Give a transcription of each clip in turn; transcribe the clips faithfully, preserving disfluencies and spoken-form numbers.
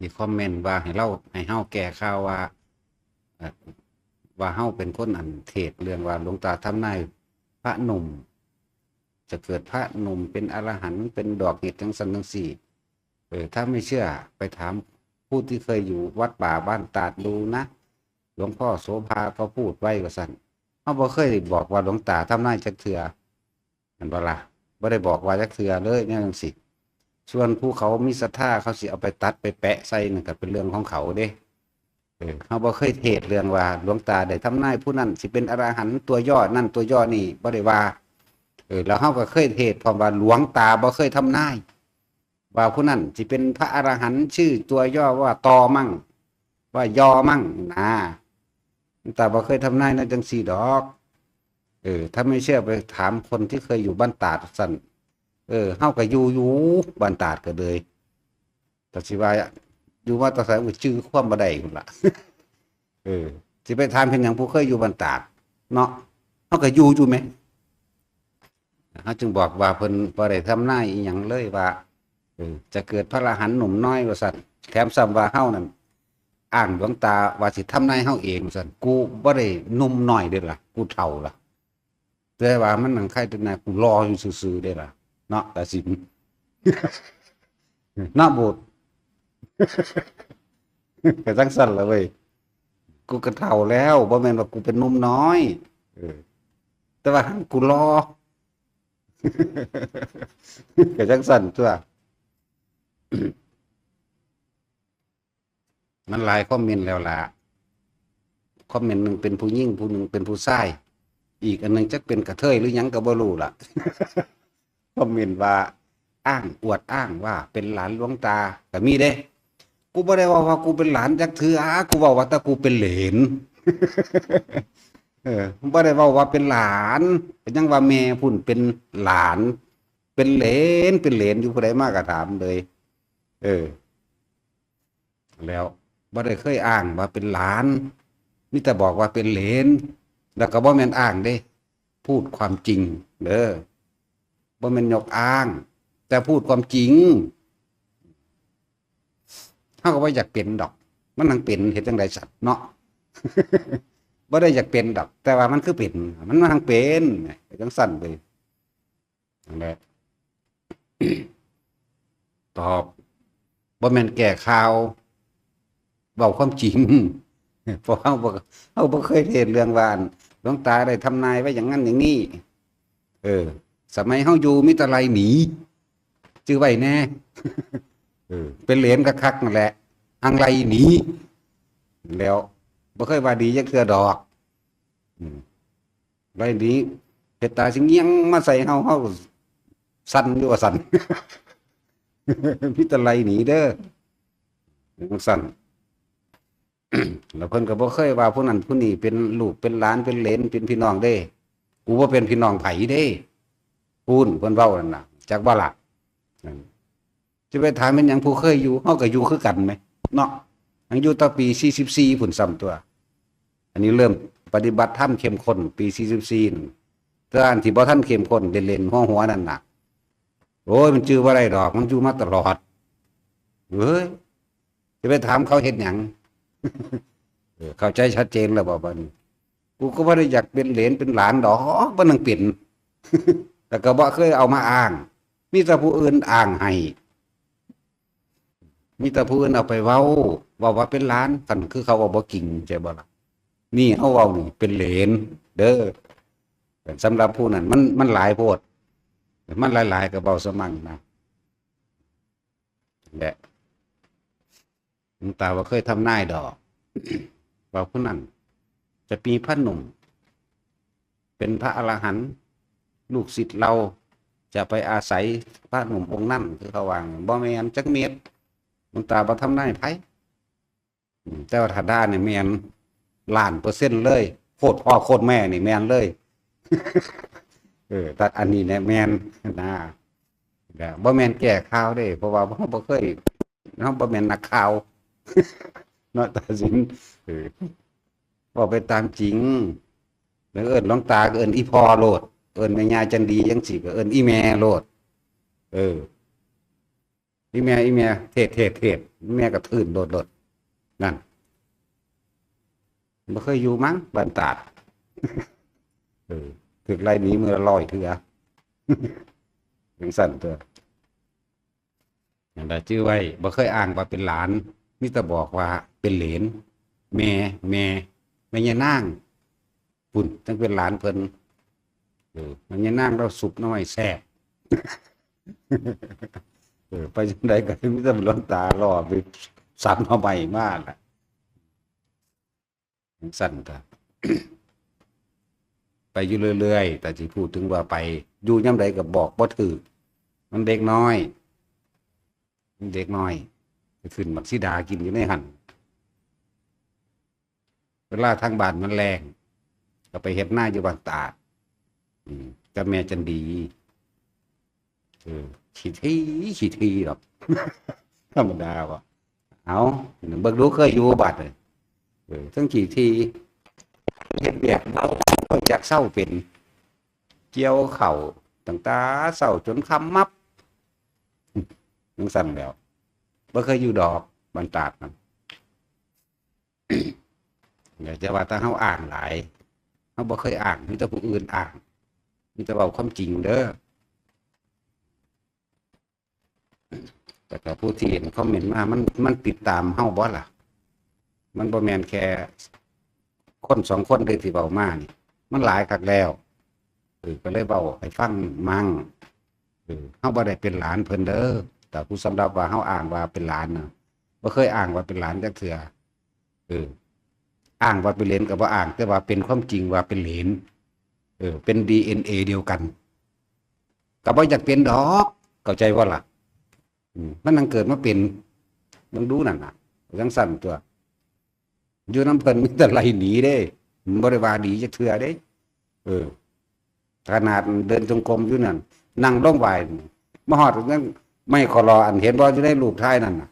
ที่คอมเมนต์ว่าให้เรา ให้เฮาแก้ข่าวว่า เอ่อ ว่าเฮาเป็นคนอันเทศน์เรื่องว่าหลวงตาทำนายพระหนุ่ม จะเกิดพระหนุ่มเป็นอรหันต์ เป็นดอกเห็ดจังซั่นจังซี้ เออ ถ้าไม่เชื่อไปถามผู้ที่เคยอยู่วัดป่าบ้านตาดดูนะ หลวงพ่อโสภาก็พูดไว้ว่าซั่น เฮาบ่เคยบอกว่าหลวงตาทำนายจักเทื่อ แม่นบ่ล่ะ บ่ได้บอกว่าจักเทื่อเลยแนวจังซี้ ส่วนผู้เขามีศรัทธา เขาสิเอาไปตัดไปแปะใส่นั่นก็เป็นเรื่องของเขาเด้ เออ เฮาบ่เคยเทศน์เรื่องว่าหลวงตาได้ทำนายผู้นั้นสิเป็นอรหันต์ ตัวย่อนั่นตัวย่อนี่ บ่ได้ว่า เออ แล้วเฮาก็เคยเทศน์พร้อมว่าหลวงตาบ่เคยทำนาย ว่าผู้นั้นสิเป็นพระอรหันต์ ชื่อตัวย่อว่าตอมั่ง ว่ายอมั่งนะ หลวงตาบ่เคยทำนายแนวจังซี้ดอก เออ ถ้าไม่เชื่อไปถามคนที่เคยอยู่บ้านตาดซั่น เออ เฮาก็อยู่ อยู่บ้านตาดก็เลย แต่สิว่าอยู่มาแต่ไส ก็จื่อความบ่ได้พุ้นล่ะ เออ สิไปถามเฮ็ดหยังผู้เคยอยู่บ้านตาดเนาะ เฮาก็อยู่อยู่แหม เฮาจึงบอกว่าเพิ่นบ่ได้ทำนายอิหยังเลยว่า เออ จะเกิดพระอรหันต์หนุ่มน้อยว่าซั่น แถมซ้ำว่าเฮานั่นอ้างหลวงตาว่าสิทำนายเฮาเองว่าซั่น กูบ่ได้หนุ่มน้อยเด้ล่ะ กูเฒ่าล่ะ แต่ว่ามันนั่งไข่ตัวหน้า กูรออยู่ซื่อๆเด้ล่ะ เนาะ ตาสิน เนาะ โบด ก็จังซั่นล่ะเว้ย กูก็เฒ่าแล้ว บ่แม่นว่ากูเป็นหนุ่มน้อย เออ แต่ว่าหั่นกูรอ ก็จังซั่นตั่ว มันหลายคอมเมนต์แล้วล่ะ คอมเมนต์หนึ่งเป็นผู้หญิง ผู้หนึ่งเป็นผู้ชาย อีกอันหนึ่งจักเป็นกระเทยหรือหยังก็บ่รู้ล่ะ คอมเมนต์ว่าอ้าง อวดอ้างว่าเป็นหลานหลวงตาก็มีเด้ กูบ่ได้เว้าว่ากูเป็นหลานจักเทื่อ กูเว้าว่าแต่กูเป็นเหลน เออ บ่ได้เว้าว่าเป็นหลาน ก็ยังว่าแม่พุ้นเป็นหลาน เป็นเหลน เป็นเหลนอยู่ ผู้ใดมาก็ถามเลย เออ แล้วบ่ได้เคยอ้างว่าเป็นหลาน มีแต่บอกว่าเป็นเหลน แล้วก็บ่แม่นอ้างเด้ พูดความจริงเด้อ บ่แม่นยกอ้าง แต่พูดความจริง เฮาก็บ่อยากเป็นดอก มันหังเป็น เฮ็ดจั่งใดสัตว์เนาะ บ่ได้อยากเป็นดอก แต่ว่ามันคือเป็น มัน มันหังเป็น จั่งซั่นเว้ย นั่นแหละ ตอบ บ่แม่นแก้ข่าว เว้าความจริง เพราะเฮาบ่ เฮาบ่เคยเทศน์เรื่องว่า อัน หลวงตาได้ทำนายไว้อย่างนั้นอย่างนี้ เออ สมัยเฮาอยู่มีแต่ไล่หนี จื่อไว้แน่ เออ เป็นเหลนคักๆนั่นแหละ หังไล่หนี แล้ว บ่เคยว่าดีจักเทื่อดอก อืม ไล่หนี เฮ็ดตาสิเงี่ยงมาใส่เฮา เฮาสั่นอยู่ว่าซั่น มีแต่ไล่หนีเด้อ จั่งซั่น แล้วเพิ่นก็บ่เคยว่าผู้นั้นผู้นี้เป็นลูกเป็นหลานเป็นเหลนเป็นพี่น้องเด้ กูบ่เป็นพี่น้องไผเด้ พู้นเพิ่นเว้านั่นน่ะ จักบ่ล่ะ นั่น จะไปถามเป็นหยังผู้เคยอยู่ เฮาก็อยู่คือกันแหม เนาะ ยังอยู่ตั้งปีสี่สิบสี่พุ้นซ้ำตั่ว อันนี้เริ่มปฏิบัติธรรมเข้มข้นปีสี่สิบสี่นั่น แต่อันที่บ่ทันเข้มข้นเล่นๆหัวๆนั่นน่ะ โอ้ย มันจื่อบ่ได้ดอก มันอยู่มาตลอด เอ้ย จะไปถามเขาเฮ็ดหยัง เออ เข้าใจชัดเจนแล้วบ่บัดนี้ กูก็บ่ได้อยากเป็นเหลนเป็นหลานดอก บ่นั่งเป็น แต่ก็บ่เคยเอามาอ้าง มีแต่ผู้อื่นอ้างให้ มีแต่ผู้อื่นเอาไปเว้า เว้าว่าเป็นหลาน คันคือเขาเว้าบ่จริง ใช่บ่ล่ะ นี่เฮาเว้านี่เป็นเหลน เด้อ สำหรับผู้นั้น มัน มันหลายโพด มันหลายๆก็เว้าสมั่งนะ และหลวงตาว่าเคยทำนายดอก ว่าผู้นั้นจะมีพระหนุ่ม เป็นพระอรหันต์ ลูกศิษย์เราจะไปอาศัยพระหนุ่มองค์นั้น คือเขาว่า บ่แม่นจักเม็ด หลวงตาบ่ทำนายไผ อืม แต่ว่าถ้าด่านี่แม่นล้านเปอร์เซ็นต์เลย โคตรพ่อโคตรแม่นี่แม่นเลย เออ แต่อันนี้เนี่ยแม่นนะ แต่บ่แม่นแก้ข่าวเด้ เพราะว่าเฮาบ่เคย เฮาบ่แม่นนักข่าว เนาะ ตาสิน เออ เว้าไปตามจริง แล้วเอิ้นหลวงตาก็เอิ้นอีพ่อโลด เอิ้นแม่ย่าจันดีจั่งซี้ก็เอิ้นอีแม่โลด เออ อีแม่ อีแม่ เทศ เทศ เทศ แม่ก็ทื่นโลด โลด นั่น บ่เคยอยู่มั้ง บ้านตาด เออ ถืกไล่หนีมื้อละร้อยเทื่อ จั่งซั้นตั๊ว นั่นล่ะ จื่อไว้ บ่เคยอ้างว่าเป็นหลาน มีแต่บอกว่าเป็นเหลน แม่ แม่ แม่ย่านาง พุ้น จั่งเป็นหลานเพิ่น เออ แม่ย่านางลาวซุปหน่อไม้แซ่บ เออ ไปจั่งใดก็มีแต่หลวงตาล่อไปสับหน่อไม้มาล่ะ จั่งซั้นตั๊ว ไปอยู่เรื่อยๆ แต่สิพูดถึงว่าไป อยู่ยามใดก็บอกบ่ถืก มันเด็กน้อย มันเด็กน้อย ไปขึ้นหมากสีดากินอยู่ในหั่น เวลาทางบ้านมันแล้ง ก็ไปเฮ็ดนาอยู่บ้านตาด อืม กับแม่จันดี เออ ขี้ถี่ ขี้ถี่ดอก ธรรมดาบ่ เอา เบิ่งดู เคยอยู่บัดนี่ เออ ทั้งขี้ถี่ เฮ็ดเวียกเบา บ่จักเซาเป็น เกี่ยวข้าวตั้งแต่เช้าจนค่ำมับ จั่งซั้นแหล้ว บ่เคยอยู่ดอก บ้านตาดนั่น อย่าจะว่าแต่เฮาอ้างหลาย เฮาบ่เคยอ้าง มีแต่ผู้อื่นอ้าง มีแต่เว้าความจริงเด้อ แต่ก็ผู้ที่เห็นคอมเมนต์มา มัน มันติดตามเฮาบ่ล่ะ มันบ่แม่นแค่คนสองคนเด้ที่เว้ามานี่ มันหลายคักแล้ว เออ ก็เลยเว้าให้ฟังมั่ง เออ เฮาบ่ได้เป็นหลานเพิ่นเด้อ แต่ผู้สำหรับว่าเฮาอ้างว่าเป็นหลานน่ะ บ่เคยอ้างว่าเป็นหลานจักเทื่อ เออ อ้างว่าเป็นเหลนก็บ่อ้าง แต่ว่าเป็นความจริงว่าเป็นเหลน เออ เป็นดีเอ็นเอเดียวกัน ก็บ่อยากเป็นดอก เข้าใจบ่ล่ะ อืม มันนั่งเกิดมาเป็น เบิ่งดูนั่นน่ะ จั่งซั้นตั๊ว อยู่นำเพิ่นมีแต่ไล่หนีเด้ มันบ่ได้ว่าดีจักเทื่อเด้ เออ ขนาดเดินจงกรมอยู่นั่น นั่งลงไหว้ มาฮอดนั่น ไม้ขอลออันเห็นบ่อยู่ในรูปถ่ายนั่นน่ะ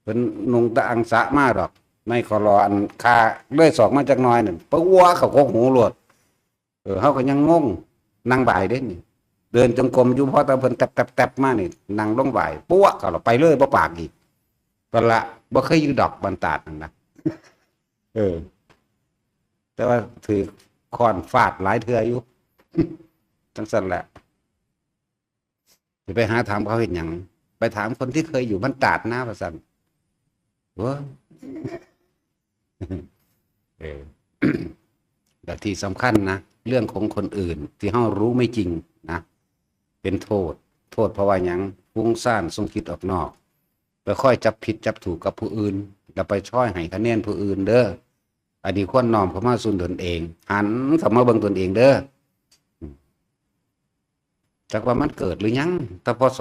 เพิ่นนุ่งแต่อังสะมาดอก ไม้ขอลออันคาเลยศอกมาจักหน่อยนั่น ปะอัวเข้ากกหูโลด เออ เฮาก็ยังงง นั่งไหว้เด้นี่ เดินจงกรมอยู่ พอแต่เพิ่นแต๊บๆๆมานี่ นั่งลงไหว้ ปั๊วเข้าแล้วไปเลย บ่ปากอีก นั่นละ บ่เคยอยู่ดอก บ้านตาดนั่นนะ เออ แต่ว่าถืกค้อนฟาดหลายเทื่ออยู่ จั่งซั้นแหละ สิไปหาถามเขาเฮ็ดหยัง ไปถามคนที่เคยอยู่บ้านตาดนะ ว่าซั่น โอ้ย เออ และที่สำคัญนะ เรื่องของคนอื่นที่เฮารู้ไม่จริงนะ เป็นโทษ โทษเพราะว่าหยัง ฟุ้งซ่าน ส่งคิดออกนอก ไปคอยจับผิดจับถูกกับผู้อื่น แล้วไปช้อยให้คะแนนผู้อื่นเด้อ อันนี้ควรน้อมเข้ามาสู่ตนเอง หันเข้ามาเบิ่งตนเองเด้อ จักว่ามันเกิดหรือยัง แต่ พ.ศ.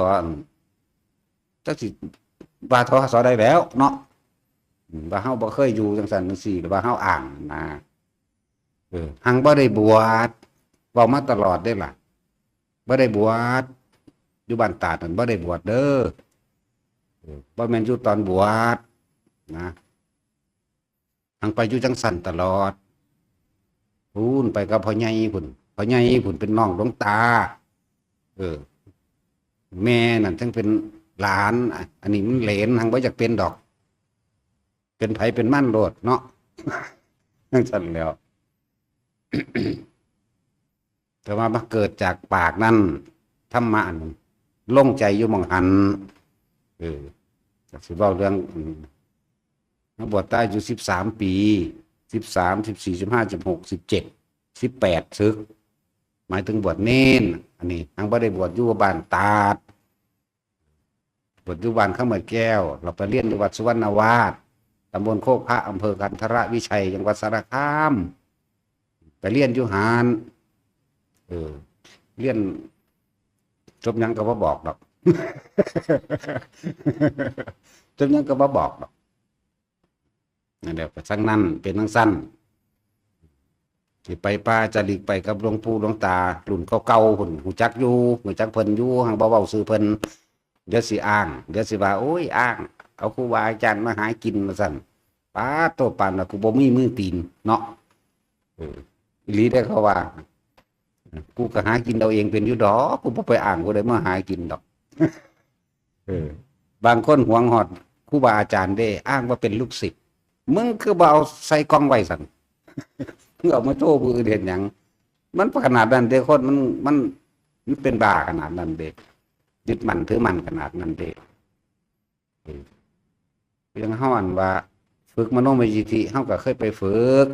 จักสิว่า ท.ศ. ได้แล้วเนาะ อืม ว่าเฮาบ่เคยอยู่จั่งซั้นจั่งซี้ หรือว่าเฮาอ้างนะ เออ หังบ่ได้บวช เว้ามาตลอดเด้ล่ะ บ่ได้บวช อยู่บ้านตาดนั่นบ่ได้บวชเด้อ เออ บ่แม่นอยู่ตอนบวชนะ หังไปอยู่จั่งซั้นตลอด พู้นไปกับพ่อใหญ่พู้น พ่อใหญ่พู้นเป็นน้องหลวงตา เออ แม่นั่นจั่งเป็นหลาน อ่ะ อันนี้มันเหลน หังบ่อยากเป็นดอก เป็นไผเป็นมันโลดเนาะ จั่งซั้นแหล้ว แต่ว่ามาเกิดจากปากนั่น ธรรมะอันลงใจอยู่หม่องหั้น เออ จักสิเว้าเรื่อง อืม มาบวชตาอยู่สิบสามปี สิบสาม สิบสี่ สิบห้า สิบหก สิบเจ็ด สิบแปด สึก หมายถึงบวชเณร อันนี้ยังบ่ได้บวชอยู่บ้านตาด บวชอยู่บ้านคำเหมิดแก้ว เราไปเรียนอยู่วัดสุวรรณวาส ตำบลโคกพระ อำเภอกันทรวิชัย จังหวัดสารคาม ไปเรียนอยู่หั้น เออ เรียนจบหยังก็บ่บอกดอก จบหยังก็บ่บอกดอก นั่นแหละ ก็จั่งนั้น เป็นจั่งซั้น สิไปป่าจาริกไปกับหลวงปู่หลวงตา รุ่นเก่าๆพู้น ฮู้จักอยู่ ฮู้จักเพิ่นอยู่ หังบ่เว้าชื่อเพิ่น เดี๋ยวสิอ้าง เดี๋ยวสิว่า โอ้ย อ้าง เอาครูบาอาจารย์มาหากิน ว่าซั่น ป๊าดโต ปานว่ากูบ่มีมือตีนเนาะ เออ อีหลีเด้อเขาว่า กูก็หากินเอาเองเป็นอยู่ดอก กูบ่ไปอ้างผู้ใดมาหากินดอก เออ บางคนหวงฮอดครูบาอาจารย์เด้ อ้างว่าเป็นลูกศิษย์ มึงคือบ่เอาใส่กล่องไว้ซั่น มึงเอามาโชว์ผู้อื่นเฮ็ดหยัง มันขนาดนั้นเด้ คนมัน มัน มันเป็นบ้าขนาดนั้นเด้ ยึดมั่นถือมั่นขนาดนั้นเด้ เออ ยังฮ้อนว่า ฝึกมโนมยิทธิ เฮาก็เคยไปฝึก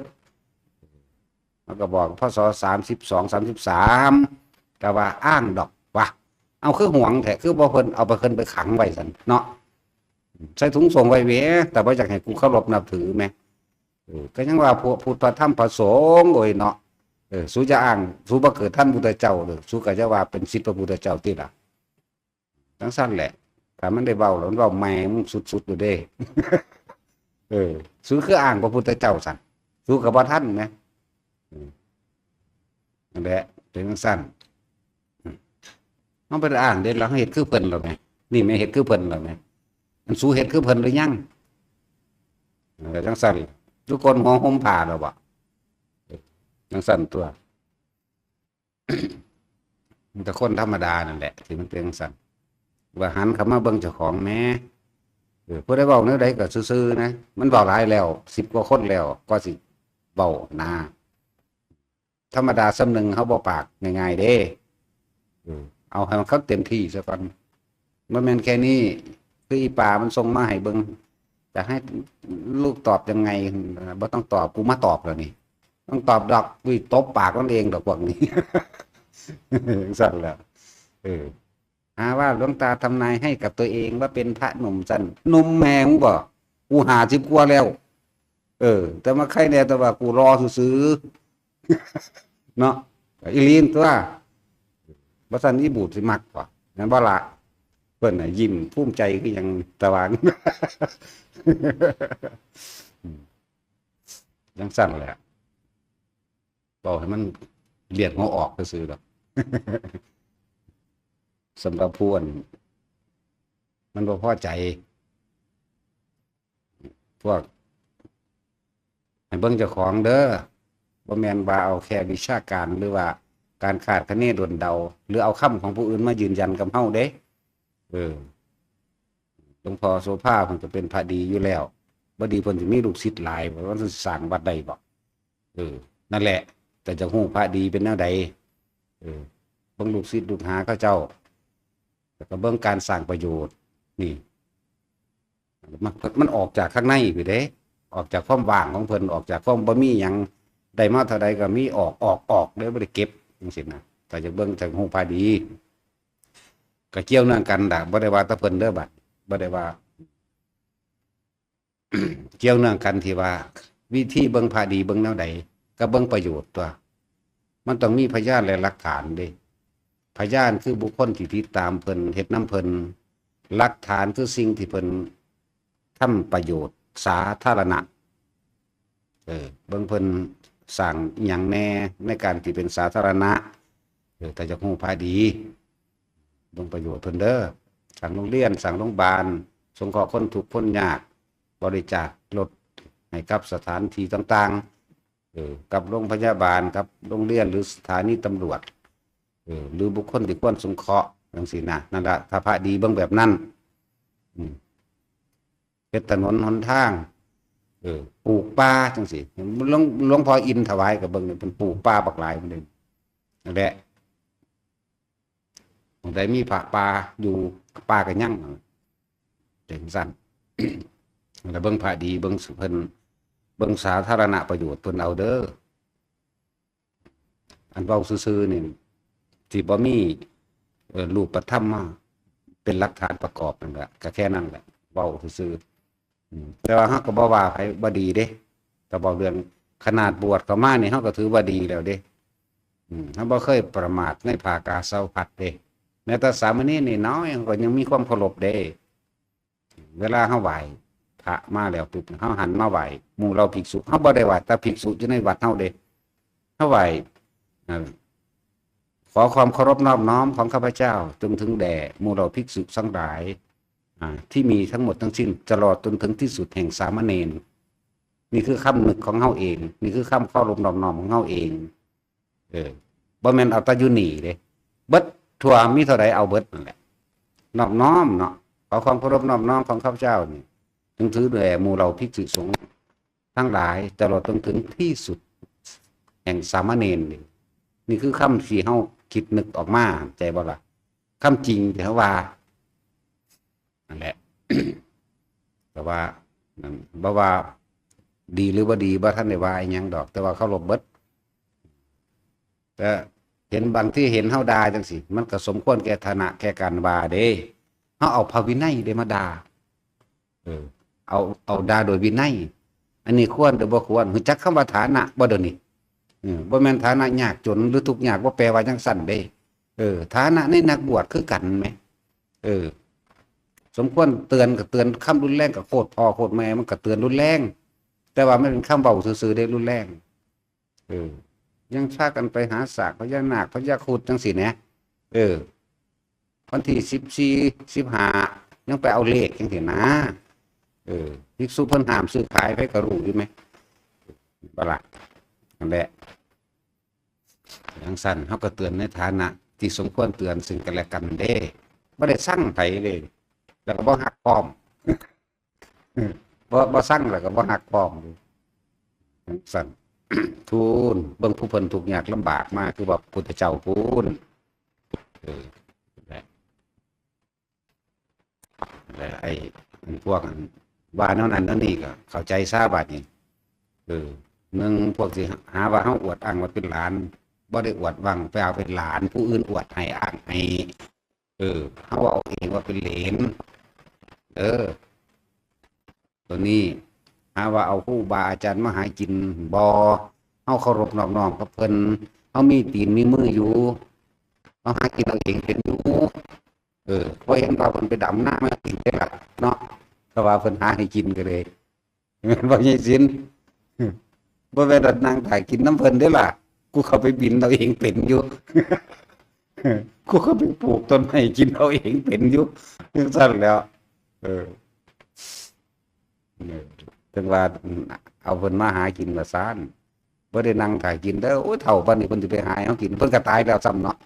เฮาก็บอก พ.ศ. สามสิบสอง สามสิบสาม ก็ว่าอ้างดอกว่า เอาคือหวงแท้ คือบ่เพิ่นเอาไป เพิ่นไปขังไว้ซั่นเนาะ ใส่ถุงส่งไว้แหม แต่บ่อยากให้กูเคารพนับถือแหม เออ ก็ยังว่าพระพุทธพระธรรมพระสงฆ์โอ้ยเนาะ เออ สูจะอ้าง สูบ่เกิดทันพุทธเจ้าเลย สูก็จะว่าเป็นศิษย์พระพุทธเจ้าติล่ะ จั่งซั่นแหละ ถ้ามันได้เว้าแล้วมันเว้าแม่มึงสุดๆอยู่เด้ เออ สูคืออ้างพระพุทธเจ้าซั่น สูก็บ่ทันแหม อืม นั่นแหละ เป็นจั่งซั่น อืม เฮาบ่ได้อ้างเด้ เฮาเฮ็ดคือเพิ่นแล้วแหม นี่แหมเฮ็ดคือเพิ่นแล้วแหม อันสูเฮ็ดคือเพิ่นหรือยัง เออ จั่งซั่น ทุกคนห่มผ้าแล้วบ่ เออ จั่งซั่นตั๊ว มีแต่คนธรรมดานั่นแหละ ที่มันเป็นจั่งซั่น ว่าหันเข้ามาเบิ่งเจ้าของแหม เออ ผู้ใดเว้าแนวใดก็ซื่อๆนะ มันเว้าหลายแล้ว สิบกว่าคนแล้ว ก็สิเว้านะ ธรรมดาส่ำหนึ่งเฮาบ่ปากง่ายๆเด้ เออ เอาให้มันเข้าเต็มที่ซะก่อน บ่แม่นแค่นี้ คืออีปามันส่งมาให้เบิ่ง จะให้ลูกตอบยังไง บ่ต้องตอบ กูมาตอบแล้วนี่ ต้องตอบดอก กูตบปากมันเองดอกพวกนี้ จั่งซั่นแหละ เออ หาว่าหลวงตาทำนายให้กับตัวเองว่าเป็นพระหนุ่มซั่น หนุ่มแม่มึงบ่ กูห้าสิบกว่าแล้ว เออ แต่มาใครแน่แต่ว่ากูรอซื่อๆ เนาะ อีหลีนตั๊ว บ่ซั่นอีบูดสิมักกว่า แม่นบ่ล่ะ เพิ่นน่ะยิ้มภูมิใจคือหยังตะหว่าง จั่งซั่นแหละ เว้าให้มันเลียดหัวออกซื่อๆดอก สำหรับผู้อันมันบ่พอใจ พวก ให้เบิ่งเจ้าของเด้อ บ่แม่นว่าเอาแค่วิชาการ หรือว่าการคาดคะเนโดนเดา หรือเอาคำของผู้อื่นมายืนยันกับเฮาเด้ เออ หลวงพ่อโสภาเพิ่นก็เป็นพระดีอยู่แล้ว บ่ดีเพิ่นสิมีลูกศิษย์หลายบ่ ว่าสิสร้างวัดได้บ่ เออ นั่นแหละ แต่จะฮู้พระดีเป็นแนวใด เออ เบิ่งลูกศิษย์ลูกหาเขาเจ้า แล้วก็เบิ่งการสร้างประโยชน์ นี่ มัน มันออกจากข้างในพู้นเด้ ออกจากความว่างของเพิ่น ออกจากความบ่มีหยัง ได้มาเท่าใดก็มีออก ออก ออกเด้ บ่ได้เก็บจั่งซี้นะ ถ้าอยากเบิ่ง ถ้าฮู้พระดี ก็เกี่ยวเนื่องกันล่ะ บ่ได้ว่าแต่เพิ่นเด้อบัด บ่ได้ว่า เกี่ยวเนื่องกันที่ว่า วิธีเบิ่งพระดีเบิ่งแนวใด ก็เบิ่งประโยชน์ตั๊ว มันต้องมีพยานและหลักฐานเด้ พยานคือบุคคลที่ติดตามเพิ่น เฮ็ดนำเพิ่น หลักฐานคือสิ่งที่เพิ่นทำประโยชน์สาธารณะ เออ เบิ่งเพิ่นสร้างอิหยังแหน่ในการที่เป็นสาธารณะ เออ ถ้าอยากฮู้พระดี เบิ่งประโยชน์เพิ่นเด้อ สร้างโรงเรียน สร้างโรงบาล สงเคราะห์คนทุกข์คนยาก บริจาครถให้กับสถานที่ต่างๆ เออ กับโรงพยาบาล กับโรงเรียน หรือสถานีตำรวจ เออ หรือบุคคลที่ควรสงเคราะห์จั่งซี้นะ นั่นล่ะ ถ้าพระดีเบิ่งแบบนั้น อืม เฮ็ดถนนหนทาง เออ ปลูกป่าจั่งซี้ หลวง หลวงพ่ออินถวายก็เบิ่งนี่ เพิ่นปลูกป่าบักหลายเพิ่นเด้ นั่นแหละ หม่องใดมีพระป่าอยู่ ป่าก็ยัง จั่งซั่น แล้วเบิ่งพระดี เบิ่งเพิ่น เบิ่งสาธารณประโยชน์เพิ่นเอาเด้อ อันเว้าซื่อๆนี่ สิบ่มี เอ่อ รูปธรรมมาเป็นหลักฐานประกอบนั่นแหละ ก็แค่นั้นแหละ เว้าซื่อๆ อืม แต่ว่าเฮาก็บ่ว่าไผบ่ดีเด้ ก็เว้าเรื่อง ขนาดบวชเข้ามานี่ เฮาก็ถือว่าดีแล้วเด้ อืม เฮาบ่เคยประมาทในผ้ากาสาวพัสตร์เด้ แม้แต่สามเณรน้อยๆ เฮาก็ยังมีความเคารพเด้ เวลาเฮาไหว้พระมาแล้วปุ๊บ เฮาหันมาไหว้หมู่เหล่าภิกษุ เฮาบ่ได้ไหว้แต่ภิกษุอยู่ในวัดเฮาเด้ เฮาไหว้ อ่า ขอความเคารพนอบน้อมของข้าพเจ้า จงถึงแด่หมู่เหล่าภิกษุทั้งหลาย อ่า ที่มีทั้งหมดทั้งสิ้น ตลอดจนถึงที่สุดแห่งสามเณร นี่คือคำนึกของเฮาเอง นี่คือคำเคารพนอบน้อมของเฮาเอง เออ บ่แม่นเอาแต่อยู่นี่เด้ เบิดทั่วมีเท่าใดเอาเบิดนั่นแหละ นอบน้อมเนาะ ขอความเคารพนอบน้อมของข้าพเจ้านี่ ถึงถือแด่หมู่เหล่าภิกษุสงฆ์ทั้งหลาย ตลอดจนถึงที่สุดแห่งสามเณรนี่ นี่คือคำที่เฮาคิดนึกออกมา เข้าใจบ่ล่ะ? คำจริงที่เฮาว่า นั่นแหละ แต่ว่า นั่น บ่ว่าดีหรือบ่ดี บ่ทันได้ว่าอิหยังดอก แต่ว่าเคารพเบิด แต่เห็นบางทีเห็นเฮาด่าจังซี้ มันก็สมควรแก่ฐานะแก่การว่าเด้ เฮาเอาพระวินัยเด้มาด่า เออ เอา เอาด่าโดยวินัย อันนี้ควรหรือบ่ควร รู้จักคำว่าฐานะบ่เดี๋ยวนี้? เออ บ่แม่นฐานะยากจนหรือทุกข์ยาก บ่แปลว่าจังซั่นเด้ เออ ฐานะในนักบวชคือกันแหม เออ สมควรเตือนก็เตือน คำรุนแรงก็โคตรพ่อโคตรแม่ มันก็เตือนรุนแรง แต่ว่ามันเป็นคำเว้าซื่อๆเด้ รุนแรง เออ ยังพากันไปหาสากพญานาคพญาครุฑจังซี้แหม เออ วันที่สิบสี่ สิบห้า ยังไปเอาเลขจังซี้นะ เออ ภิกษุเพิ่นห้ามซื้อขาย ไผก็รู้อยู่แหม บ่ล่ะ นั่นแหละ จังซั่น เฮาก็เตือนในฐานะที่สมควรเตือนซึ่งกันและกันเด้ บ่ได้ซังไผเด้ แล้วก็บ่ฮักพร้อม บ่ บ่ซังแล้วก็บ่ฮักพร้อม จังซั่น ทูล เบิ่งผู้เพิ่นทุกข์ยากลำบากมา คือว่าพุทธเจ้าพู้น เออ และ และไอ้พวกอันว่าแนวนั้นแนวนี้ก็เข้าใจซะบัดนี้ เออ หนึ่ง พวกสิหาว่าเฮาอวดอ้างว่าเป็นหลาน บ่ได้อวดอ้างไปเอาเป็นหลาน ผู้อื่นอวดให้อ้างให้ เออ เฮาเอาเองว่าเป็นเหลน เออ ตัวนี้ หาว่าเอาครูบาอาจารย์มาหากิน บ่ เฮาเคารพนอบน้อมกับเพิ่น เฮามีตีนมีมืออยู่ เฮาหากินเอาเองเป็นอยู่ เออ พอเห็นว่าเพิ่นไปดำนามากินได้ล่ะเนาะ แต่ว่าเพิ่นหาให้กินก็เลย แม่นบ่ ยายศิลป์? บ่แม่นว่านั่งถ่ายกินนำเพิ่นเด้ล่ะ กูเข้าไปบินเอาเองเป็นอยู่ กูเข้าไปปลูกต้นไม้กินเอาเองเป็นอยู่ จังซั่นแหล้ว เออ เออ ถึงว่าเอาเพิ่นมาหากินว่าซั่น บ่ได้นั่งถ่ายกินเด้อ โอ้ย เฒ่าปานนี้เพิ่นสิไปหาให้เฮากิน เพิ่นก็ตายแล้วซ้ำเนาะ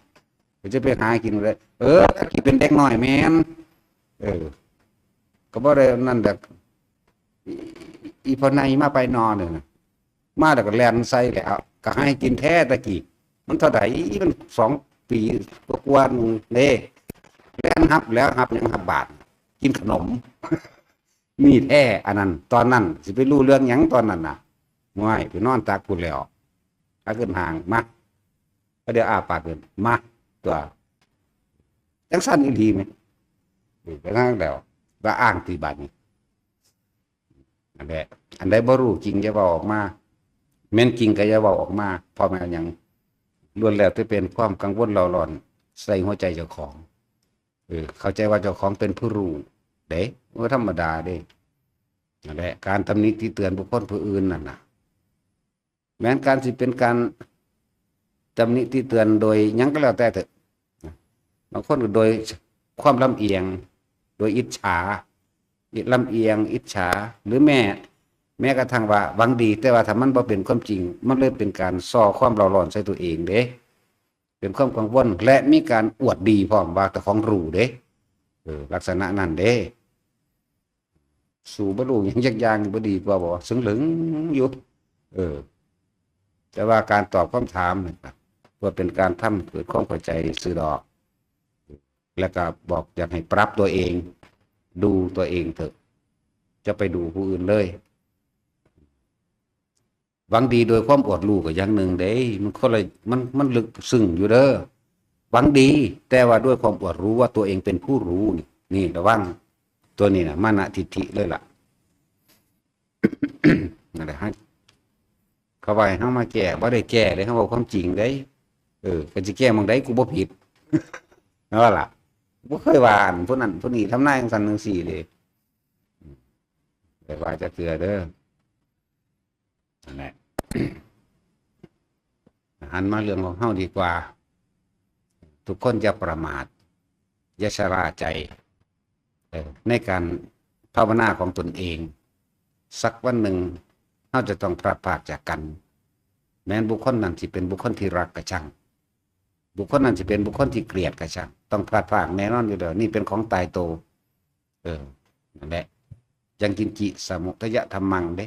เพิ่นจะไปหากินเลย เออ ตะกี้เป็นเด็กน้อยแม่น เออ ก็บ่ได้นั่นดอก อี อีพ่อใหญ่มาไปนอนเนี่ยนะ มาแล้วก็แล่นใส่แล้ว ก็ให้กินแท้ตะกี้ มันเท่าใด มันสองปีกว่าๆนึงเด้ แล่นฮับแล้ว ฮับหยัง ฮับบาตร กินขนม นี่แท้อันนั้น ตอนนั้นสิไปรู้เรื่องหยังตอนนั้นน่ะ ง่าย ไปนอนตักพู้นแล้ว หาขึ้นห้าง มา ก็เดี๋ยวอ้าปากขึ้น มา ตัว จังซั่นอีหลีแหม เออ ไปนั่งแล้ว ว่าอ้างติบัดนี้ นั่นแหละ อันใดบ่รู้จริงอย่าเว้าออกมา แม่นจริงก็อย่าเว้าออกมา เพราะแม่นหยัง ล้วนแล้วแต่เป็นความกังวลเร่าร้อนใส่หัวใจเจ้าของ เออ เข้าใจว่าเจ้าของเป็นผู้รู้เด้ บ่ธรรมดาเด้ นั่นแหละ การตำหนิติเตือนบุคคลผู้อื่นนั่นน่ะ แม้นการสิเป็นการตำหนิติเตือนโดยหยังก็แล้วแต่เถอะ บางคนก็โดยความลำเอียง โดยอิจฉา ลำเอียง อิจฉา หรือแม้ แม้กระทั่งว่าหวังดี แต่ว่าถ้ามันบ่เป็นความจริง มันเลยเป็นการส่อความเร่าร้อนใส่ตัวเองเด้ เป็นความกังวล และมีการอวดดีพร้อมว่าเจ้าของรู้เด้ เออ ลักษณะนั้นเด้ สู้บ่รู้หยังจักอย่าง บ่ดีกว่าบ่ เซิงเหลิงอยู่ เออ แต่ว่าการตอบคำถามนี่ก็เพื่อเป็นการทำเกิดความเข้าใจซื่อดอก แล้วก็บอกอยากให้ปรับตัวเอง ดูตัวเองเถอะ จะไปดูผู้อื่นเลย หวังดีโดยความอวดรู้ก็อย่างหนึ่งเด้ มันคนละ มัน มันลึกซึ้งอยู่เด้อ หวังดี แต่ว่าด้วยความอวดรู้ว่าตัวเองเป็นผู้รู้นี่ นี่ระวัง ตัวนี้น่ะ มานะทิฏฐิเลยล่ะ นั่นแหละ ให้ เขาว่าให้เฮามาแก้ บ่ได้แก้เด้ เฮาเว้าความจริงเด้ เออ ก็สิแก้หม่องใด กูบ่ผิด นั่นล่ะ บ่เคยว่าอันผู้นั้นผู้นี้ทำนายจังซั่นจังซี่เด้ แต่ว่าจะเทื่อเด้อ นั่นแหละ หันมาเรื่องของเฮาดีกว่า ทุกคนอย่าประมาท อย่าชะล่าใจ เออ ในการภาวนาของตนเอง สักวันหนึ่งเฮาจะต้องพลัดพรากจากกัน แม้นบุคคลนั้นสิเป็นบุคคลที่รักก็ช่าง บุคคลนั้นสิเป็นบุคคลที่เกลียดก็ช่าง ต้องพลัดพรากแน่นอนอยู่แล้ว นี่เป็นของตายตัว เออ นั่นแหละ ยังกินจิสมุทยธรรมังเด้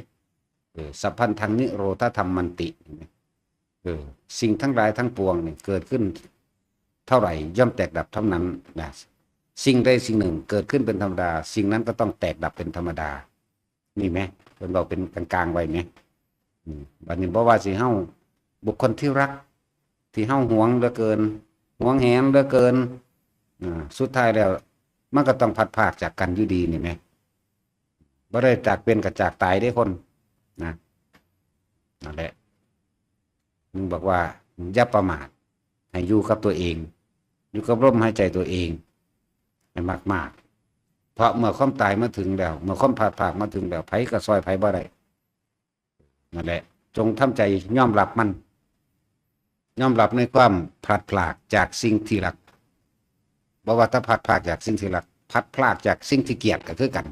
เออ สัพพันธังนิโรธธรรมันติ เห็นไหม เออ สิ่งทั้งหลายทั้งปวงเนี่ยเกิดขึ้นเท่าไหร่ย่อมแตกดับเท่านั้นนะ สิ่งใดสิ่งหนึ่งเกิดขึ้นเป็นธรรมดา สิ่งนั้นก็ต้องแตกดับเป็นธรรมดา นี่ไหม เพิ่นบอกเป็นกลางๆไว้ไหม อืม บัดนี้บ่ว่าสิเฮา บุคคลที่รัก ที่เฮาหวงเหลือเกิน หวงแหนเหลือเกิน อ่า สุดท้ายแล้ว มันก็ต้องพลัดพรากจากกันอยู่ดีนี่ไหม บ่ได้จากเป็นกับจากตายเด้คน นะ นั่นแหละ มึงบอกว่าอย่าประมาท ให้อยู่กับตัวเอง อยู่กับลมหายใจตัวเอง ให้มากๆ เพราะเมื่อความตายมาถึงแล้ว เมื่อความพลัดพรากมาถึงแล้ว ไผก็ซอยไผบ่ได้ นั่นแหละ จงทำใจยอมรับมัน ยอมรับในความพลัดพรากจากสิ่งที่รัก บ่ว่าถ้าพลัดพรากจากสิ่งที่รัก พลัดพรากจากสิ่งที่เกลียดก็คือกัน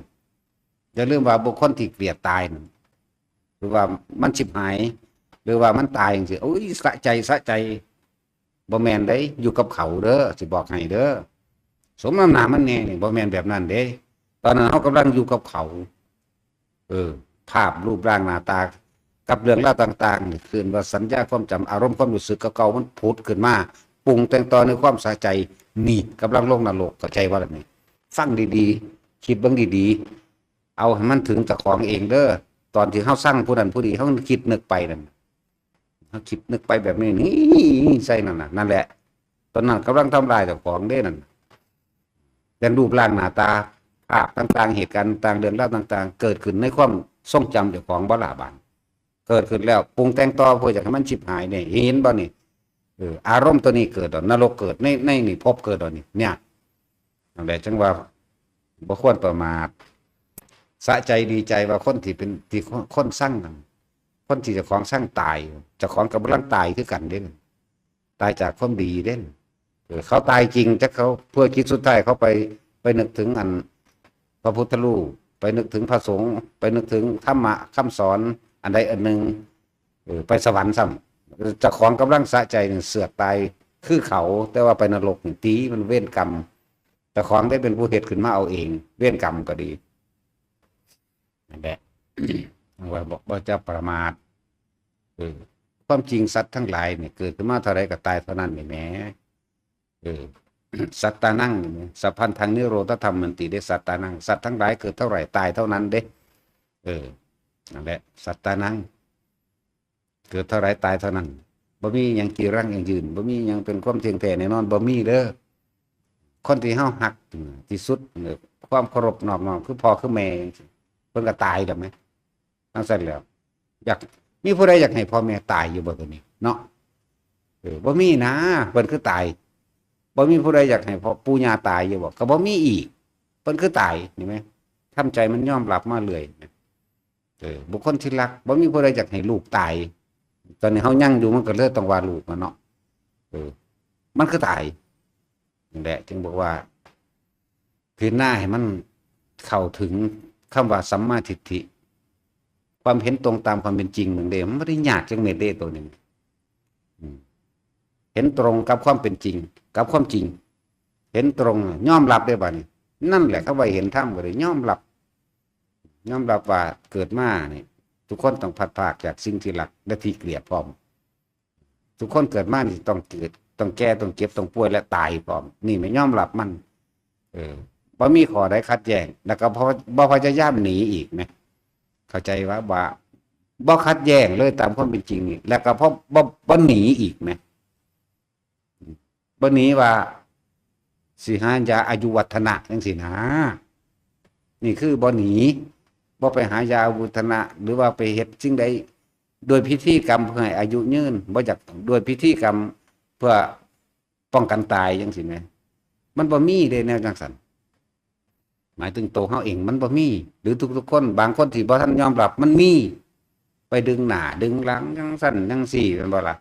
อย่าลืมว่าบุคคลที่เกลียดตายนั่น หรือว่ามันชิบหาย หรือว่ามันตายจังซี่ โอ้ย สะใจ สะใจ บ่แม่นเด้ อยู่กับเขาเด้อ สิบอกให้เด้อ สมน้ำหน้ามันแน่นี่ บ่แม่นแบบนั้นเด้ ตอนนั้นเฮากำลังอยู่กับเขา เออ ภาพรูปร่างหน้าตา กับเรื่องราวต่างๆ นี่คือว่าสัญญาความจำ อารมณ์ความรู้สึกเก่าๆ มันผุดขึ้นมา ปรุงแต่งต่อในความสะใจ นี่กำลังลงนรก เข้าใจว่าล่ะนี่ ฟังดีๆ คิดเบิ่งดีๆ เอาให้มันถึงเจ้าของเองเด้อ ตอนที่เฮาซังผู้นั้นผู้นี้ เฮาคิดนึกไปนั่น เฮาคิดนึกไปแบบนี้ นี่ ใส่นั่นน่ะ นั่นแหละ ตอนนั้นกำลังทำลายเจ้าของเด้นั่น แต่รูปร่างหน้าตา ภาพต่างๆ เหตุการณ์ต่างๆ เรื่องราวต่างๆ เกิดขึ้นในความทรงจำเจ้าของบ่ล่ะบาด เกิดขึ้นแล้ว ปรุงแต่งต่อเพื่ออยากให้มันชิบหายเนี่ย เห็นบ่นี่ เออ อารมณ์ตัวนี้เกิดแล้ว นรกเกิด ใน ในนี่ภพเกิดแล้วนี่ เนี่ย นั่นแหละ จังว่า บ่ควรประมาท สะใจดีใจว่าคนที่เป็น ที่คนซังนั่น คนที่เจ้าของซังตาย เจ้าของกำลังตายคือกันเด้ ตายจากความดีเด้ เออ เขาตายจริง จักเขา เพื่อจิตสุดท้ายเขาไป ไปนึกถึงอัน พระพุทธรูป ไปนึกถึงพระสงฆ์ ไปนึกถึงธรรมะคำสอน อันใดอันหนึ่ง เออ ไปสวรรค์ซ้ำ เจ้าของกำลังสะใจนี่เสือกตายคือเขา แต่ว่าไปนรกนี่ติ มันเวรกรรม เจ้าของได้เป็นผู้เฮ็ดขึ้นมาเอาเอง เวรกรรมก็ดี นั่นแหละ ว่าบ่ บ่จะประมาท เออ ความจริงสัตว์ทั้งหลายเนี่ย เกิดขึ้นมาเท่าใดก็ตายเท่านั้นนี่แหม เออ สัตตานังนี่แหม สัพพันธังนิโรธธรรมันติเด้ สัตตานัง สัตว์ทั้งหลายเกิดเท่าไหร่ตายเท่านั้นเด้ เออ นั่นแหละ สัตตานัง เกิดเท่าไหร่ตายเท่านั้น บ่มีหยังจีรังยั่งยืน บ่มีหยังเป็นความเที่ยงแท้แน่นอน บ่มีเด้อ คนที่เฮาฮักที่สุด ความเคารพนอบน้อม คือพ่อคือแม่จังซี้ เพิ่นก็ตายแล้วแหม จังซั่นแล้ว อยาก มีผู้ใดอยากให้พ่อแม่ตายอยู่บ่ ตัวนี้เนาะ เออ บ่มีนะ เพิ่นคือตาย บ่มีผู้ใดอยากให้พ่อปู่ย่าตายอยู่บ่ ก็บ่มีอีก เพิ่นคือตาย เห็นไหม ทำใจมันยอมรับมาเรื่อย เออ บุคคลที่รัก บ่มีผู้ใดอยากให้ลูกตาย ตอนนี้เฮายังอยู่ มันก็เลยต้องว่าลูกมันเนาะ เออ มันคือตาย นั่นแหละ จึงบอกว่า พิจารณาให้มันเข้าถึงคำว่าสัมมาทิฏฐิ ความเห็นตรงตามความเป็นจริงหนึ่งเด้ มันบ่ได้ยากจักเม็ดเด้ ตัวนี้ อืม เห็นตรงกับความเป็นจริง กับความจริง เห็นตรง ยอมรับได้บัดนี้ นั่นแหละคำว่าเห็นธรรม ก็เลยยอมรับ ยอมรับว่าเกิดมานี่ ทุกคนต้องพลัดพรากจากสิ่งที่รักและที่เกลียดพร้อม ทุกคนเกิดมานี่ต้องเกิด ต้องแก่ ต้องเจ็บ ต้องป่วย และตายพร้อม นี่แม่นยอมรับมัน เออ บ่มีข้อใดขัดแย้ง แล้วก็บ่ บ่พยายามหนีอีกแหม เข้าใจว่า ว่าบ่ขัดแย้งเลยตามความเป็นจริงนี่ แล้วก็บ่ บ่ บ่หนีอีกแหม บ่หนีว่าสิหายาอายุวัฒนะจังซี้นะ นี่คือบ่หนี บ่ไปหายาอายุวัฒนะ หรือว่าไปเฮ็ดสิ่งใดโดยพิธีกรรมเพื่อให้อายุยืน บ่อยากโดยพิธีกรรมเพื่อป้องกันตายจังซี้แหม มันบ่มีเด้แนวจังซั่น หมายถึงตัวเฮาเองมันบ่มี หรือทุกๆคน บางคนที่บ่ทันยอมรับมันมี ไปดึงหน้าดึงหลังจังซั่นจังซี้ แม่นบ่ล่ะ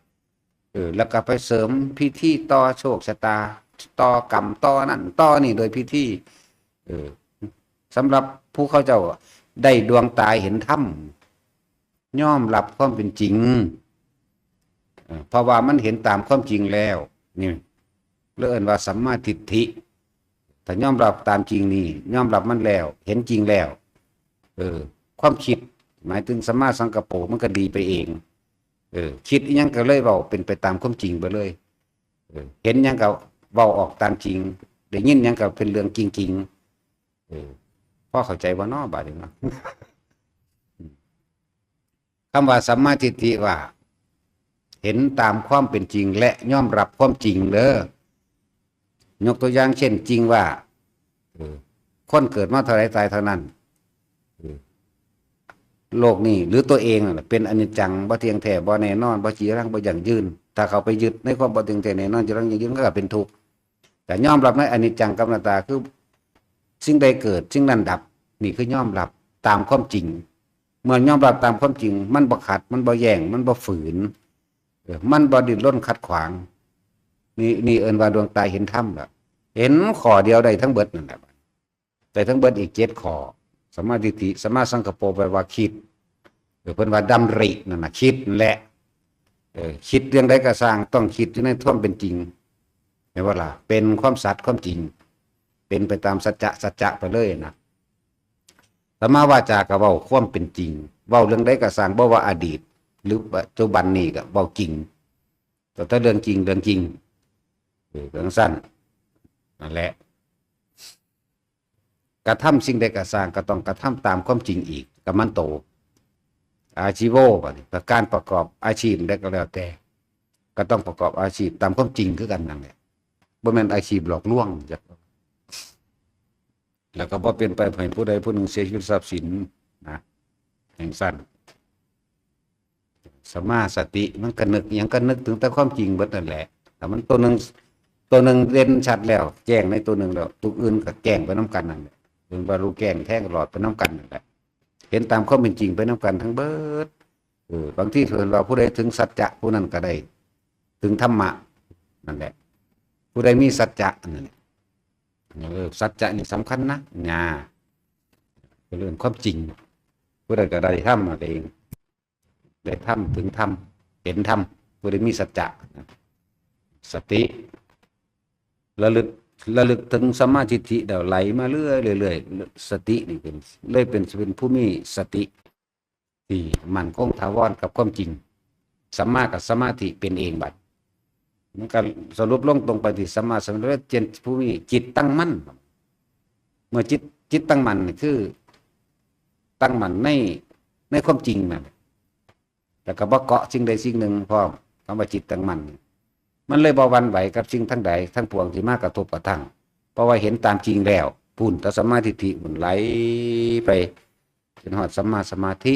เออ แล้วก็ไปเสริมพิธีต่อโชคชะตา ต่อกรรม ต่อนั่นต่อนี่โดยพิธี เออ สำหรับผู้เขาเจ้าได้ดวงตาเห็นธรรม ยอมรับความเป็นจริง เออ เพราะว่ามันเห็นตามความจริงแล้ว นี่ เรียกว่าสัมมาทิฏฐิ เ ถ้ายอมรับตามจริงนี่ ยอมรับมันแล้ว เห็นจริงแล้ว เออ ความคิด หมายถึงสัมมาสังกัปโป มันก็ดีไปเอง เออ คิดอิหยังก็เลยเว้าเป็นไปตามความจริงไปเลย เออ เห็นหยังก็เว้าออกตามจริง ได้ยินหยังก็เป็นเรื่องจริงๆ เออ พอเข้าใจบ่น้อบาดนี้เนาะ คำว่าสัมมาทิฏฐิว่า เห็นตามความเป็นจริงและยอมรับความจริงเด้อ ยกตัวอย่างเช่น จริงว่า เออ คนเกิดมาเท่าไรตายเท่านั้น เออ โลกนี้หรือตัวเองนั่นแหละเป็นอนิจจัง บ่เที่ยงแท้ บ่แน่นอน บ่จีรัง บ่ยั่งยืน ถ้าเขาไปยึดในความบ่เที่ยงแท้แน่นอน จีรัง ยั่งยืน ก็เป็นทุกข์ แต่ยอมรับในอนิจจังกับอนัตตา คือสิ่งใดเกิด สิ่งนั้นดับ นี่คือยอมรับตามความจริง เมื่อยอมรับตามความจริง มันบ่ขัด มันบ่แย้ง มันบ่ฝืน เออ มันบ่ดิ้นรนขัดขวาง นี่ นี่เอิ้นว่าดวงตาเห็นธรรมล่ะ เห็นข้อเดียวได้ทั้งเบิดนั่นแหละ ได้ทั้งเบิดอีกเจ็ดข้อ สัมมาทิฏฐิ สัมมาสังกัปโป แปลว่าคิด เออ เพิ่นว่าดำรินั่นน่ะ คิดนั่นแหละ เออ คิดเรื่องใดก็ซ่าง ต้องคิดอยู่ในความเป็นจริง แม่นบ่ล่ะ เป็นความสัตย์ความจริง เป็นไปตามสัจจะ สัจจะไปเลยนะ สัมมาวาจาก็เว้าความเป็นจริง เว้าเรื่องใดก็ซ่าง บ่ว่าอดีต หรือปัจจุบันนี้ก็เว้าจริง แต่ถ้าเรื่องจริง เรื่องจริง เออ เรื่องสั้น นั่นแหละ กระทำสิ่งใดก็ซ่าง ก็ต้องกระทำตามความจริงอีก กัมมันโต อาชีโว บัดนี้ ก็การประกอบอาชีพใดก็แล้วแต่ ก็ต้องประกอบอาชีพตามความจริงคือกันนั่นแหละ บ่แม่นอาชีพหลอกลวงจ้ะ แล้วก็บ่เป็นไปให้ผู้ใดผู้หนึ่งเสียชีวิตทรัพย์สินนะ จั่งซั้น สัมมาสติ มันก็นึกหยังก็นึกถึงแต่ความจริงเบิดนั่นแหละ ถ้ามันตัวหนึ่ง ตัวหนึ่งเด่นชัดแล้ว แจ้งในตัวหนึ่งแล้ว ตัวอื่นก็แจ้งไปนำกันนั่นแหละ เห็นว่ารู้แจ้งแทงตลอดไปนำกันนั่นแหละ เห็นตามความเป็นจริงไปนำกันทั้งเบิด เออ บางทีเพิ่นว่าผู้ใดถึงสัจจะผู้นั้นก็ได้ ถึงธรรมะ นั่นแหละ ผู้ใดมีสัจจะนั่นแหละ เออ สัจจะนี่สำคัญนะ เนี่ย เป็นเรื่องความจริง ผู้ใดก็ได้ธรรมนั่นเอง ได้ธรรม ถึงธรรม เห็นธรรม ผู้ใดมีสัจจะนะ สติ ระลึก ระลึกถึงสัมมาทิฏฐิแล้วไหลมาเรื่อยๆ เรื่อยๆ สตินี่เป็น เลยเป็น เป็นผู้มีสติ ที่มั่นคงถาวรกับความจริง สัมมากับสมาธิเป็นเองบัด มันก็สรุปลงตรงไปที่สัมมาสมาธิ เจนผู้มีจิตตั้งมั่น เมื่อจิต จิตตั้งมั่นนี่คือ ตั้งมั่นใน ในความจริงนั่น แล้วก็บ่เกาะสิ่งใดสิ่งหนึ่งพร้อม คำว่าจิตตั้งมั่นนี่ มันเลยบ่หวั่นไหวกับสิ่งทั้งใดทั้งปวงที่มากระทบกระทั่ง เพราะว่าเห็นตามจริงแล้ว พุ้น แต่สัมมาทิฏฐิพุ้นไหลไป จนฮอดสัมมาสมาธิ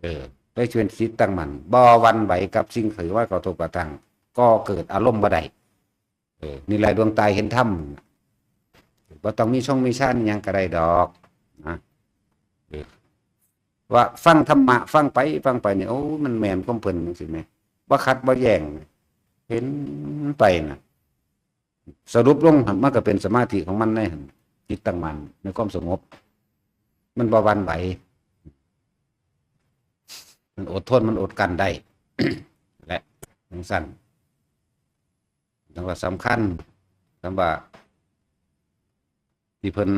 เออ ได้ชวนจิตตั้งมั่น บ่หวั่นไหวกับสิ่งที่ว่ากระทบกระทั่ง ก็เกิดอารมณ์บ่ได้ เออ นี่แหละดวงตาเห็นธรรม บ่ต้องมีชงมีฌานอิหยังก็ได้ดอกนะ เออ ว่าฟังธรรมะ ฟังไป ฟังไปเนี่ย โอ้ มันแม่นความเพิ่นจังซี่แหม บ่ขัดบ่แย้ง เห็นไปน่ะ สรุปลงมันก็เป็นสมาธิของมันในหั่น จิตตั้งมั่นในความสงบ มันบ่หวั่นไหว มันอดทน มันอดกลั้นได้ และจั่งซั้น จั่งว่าสำคัญ คำว่า ที่เพิ่น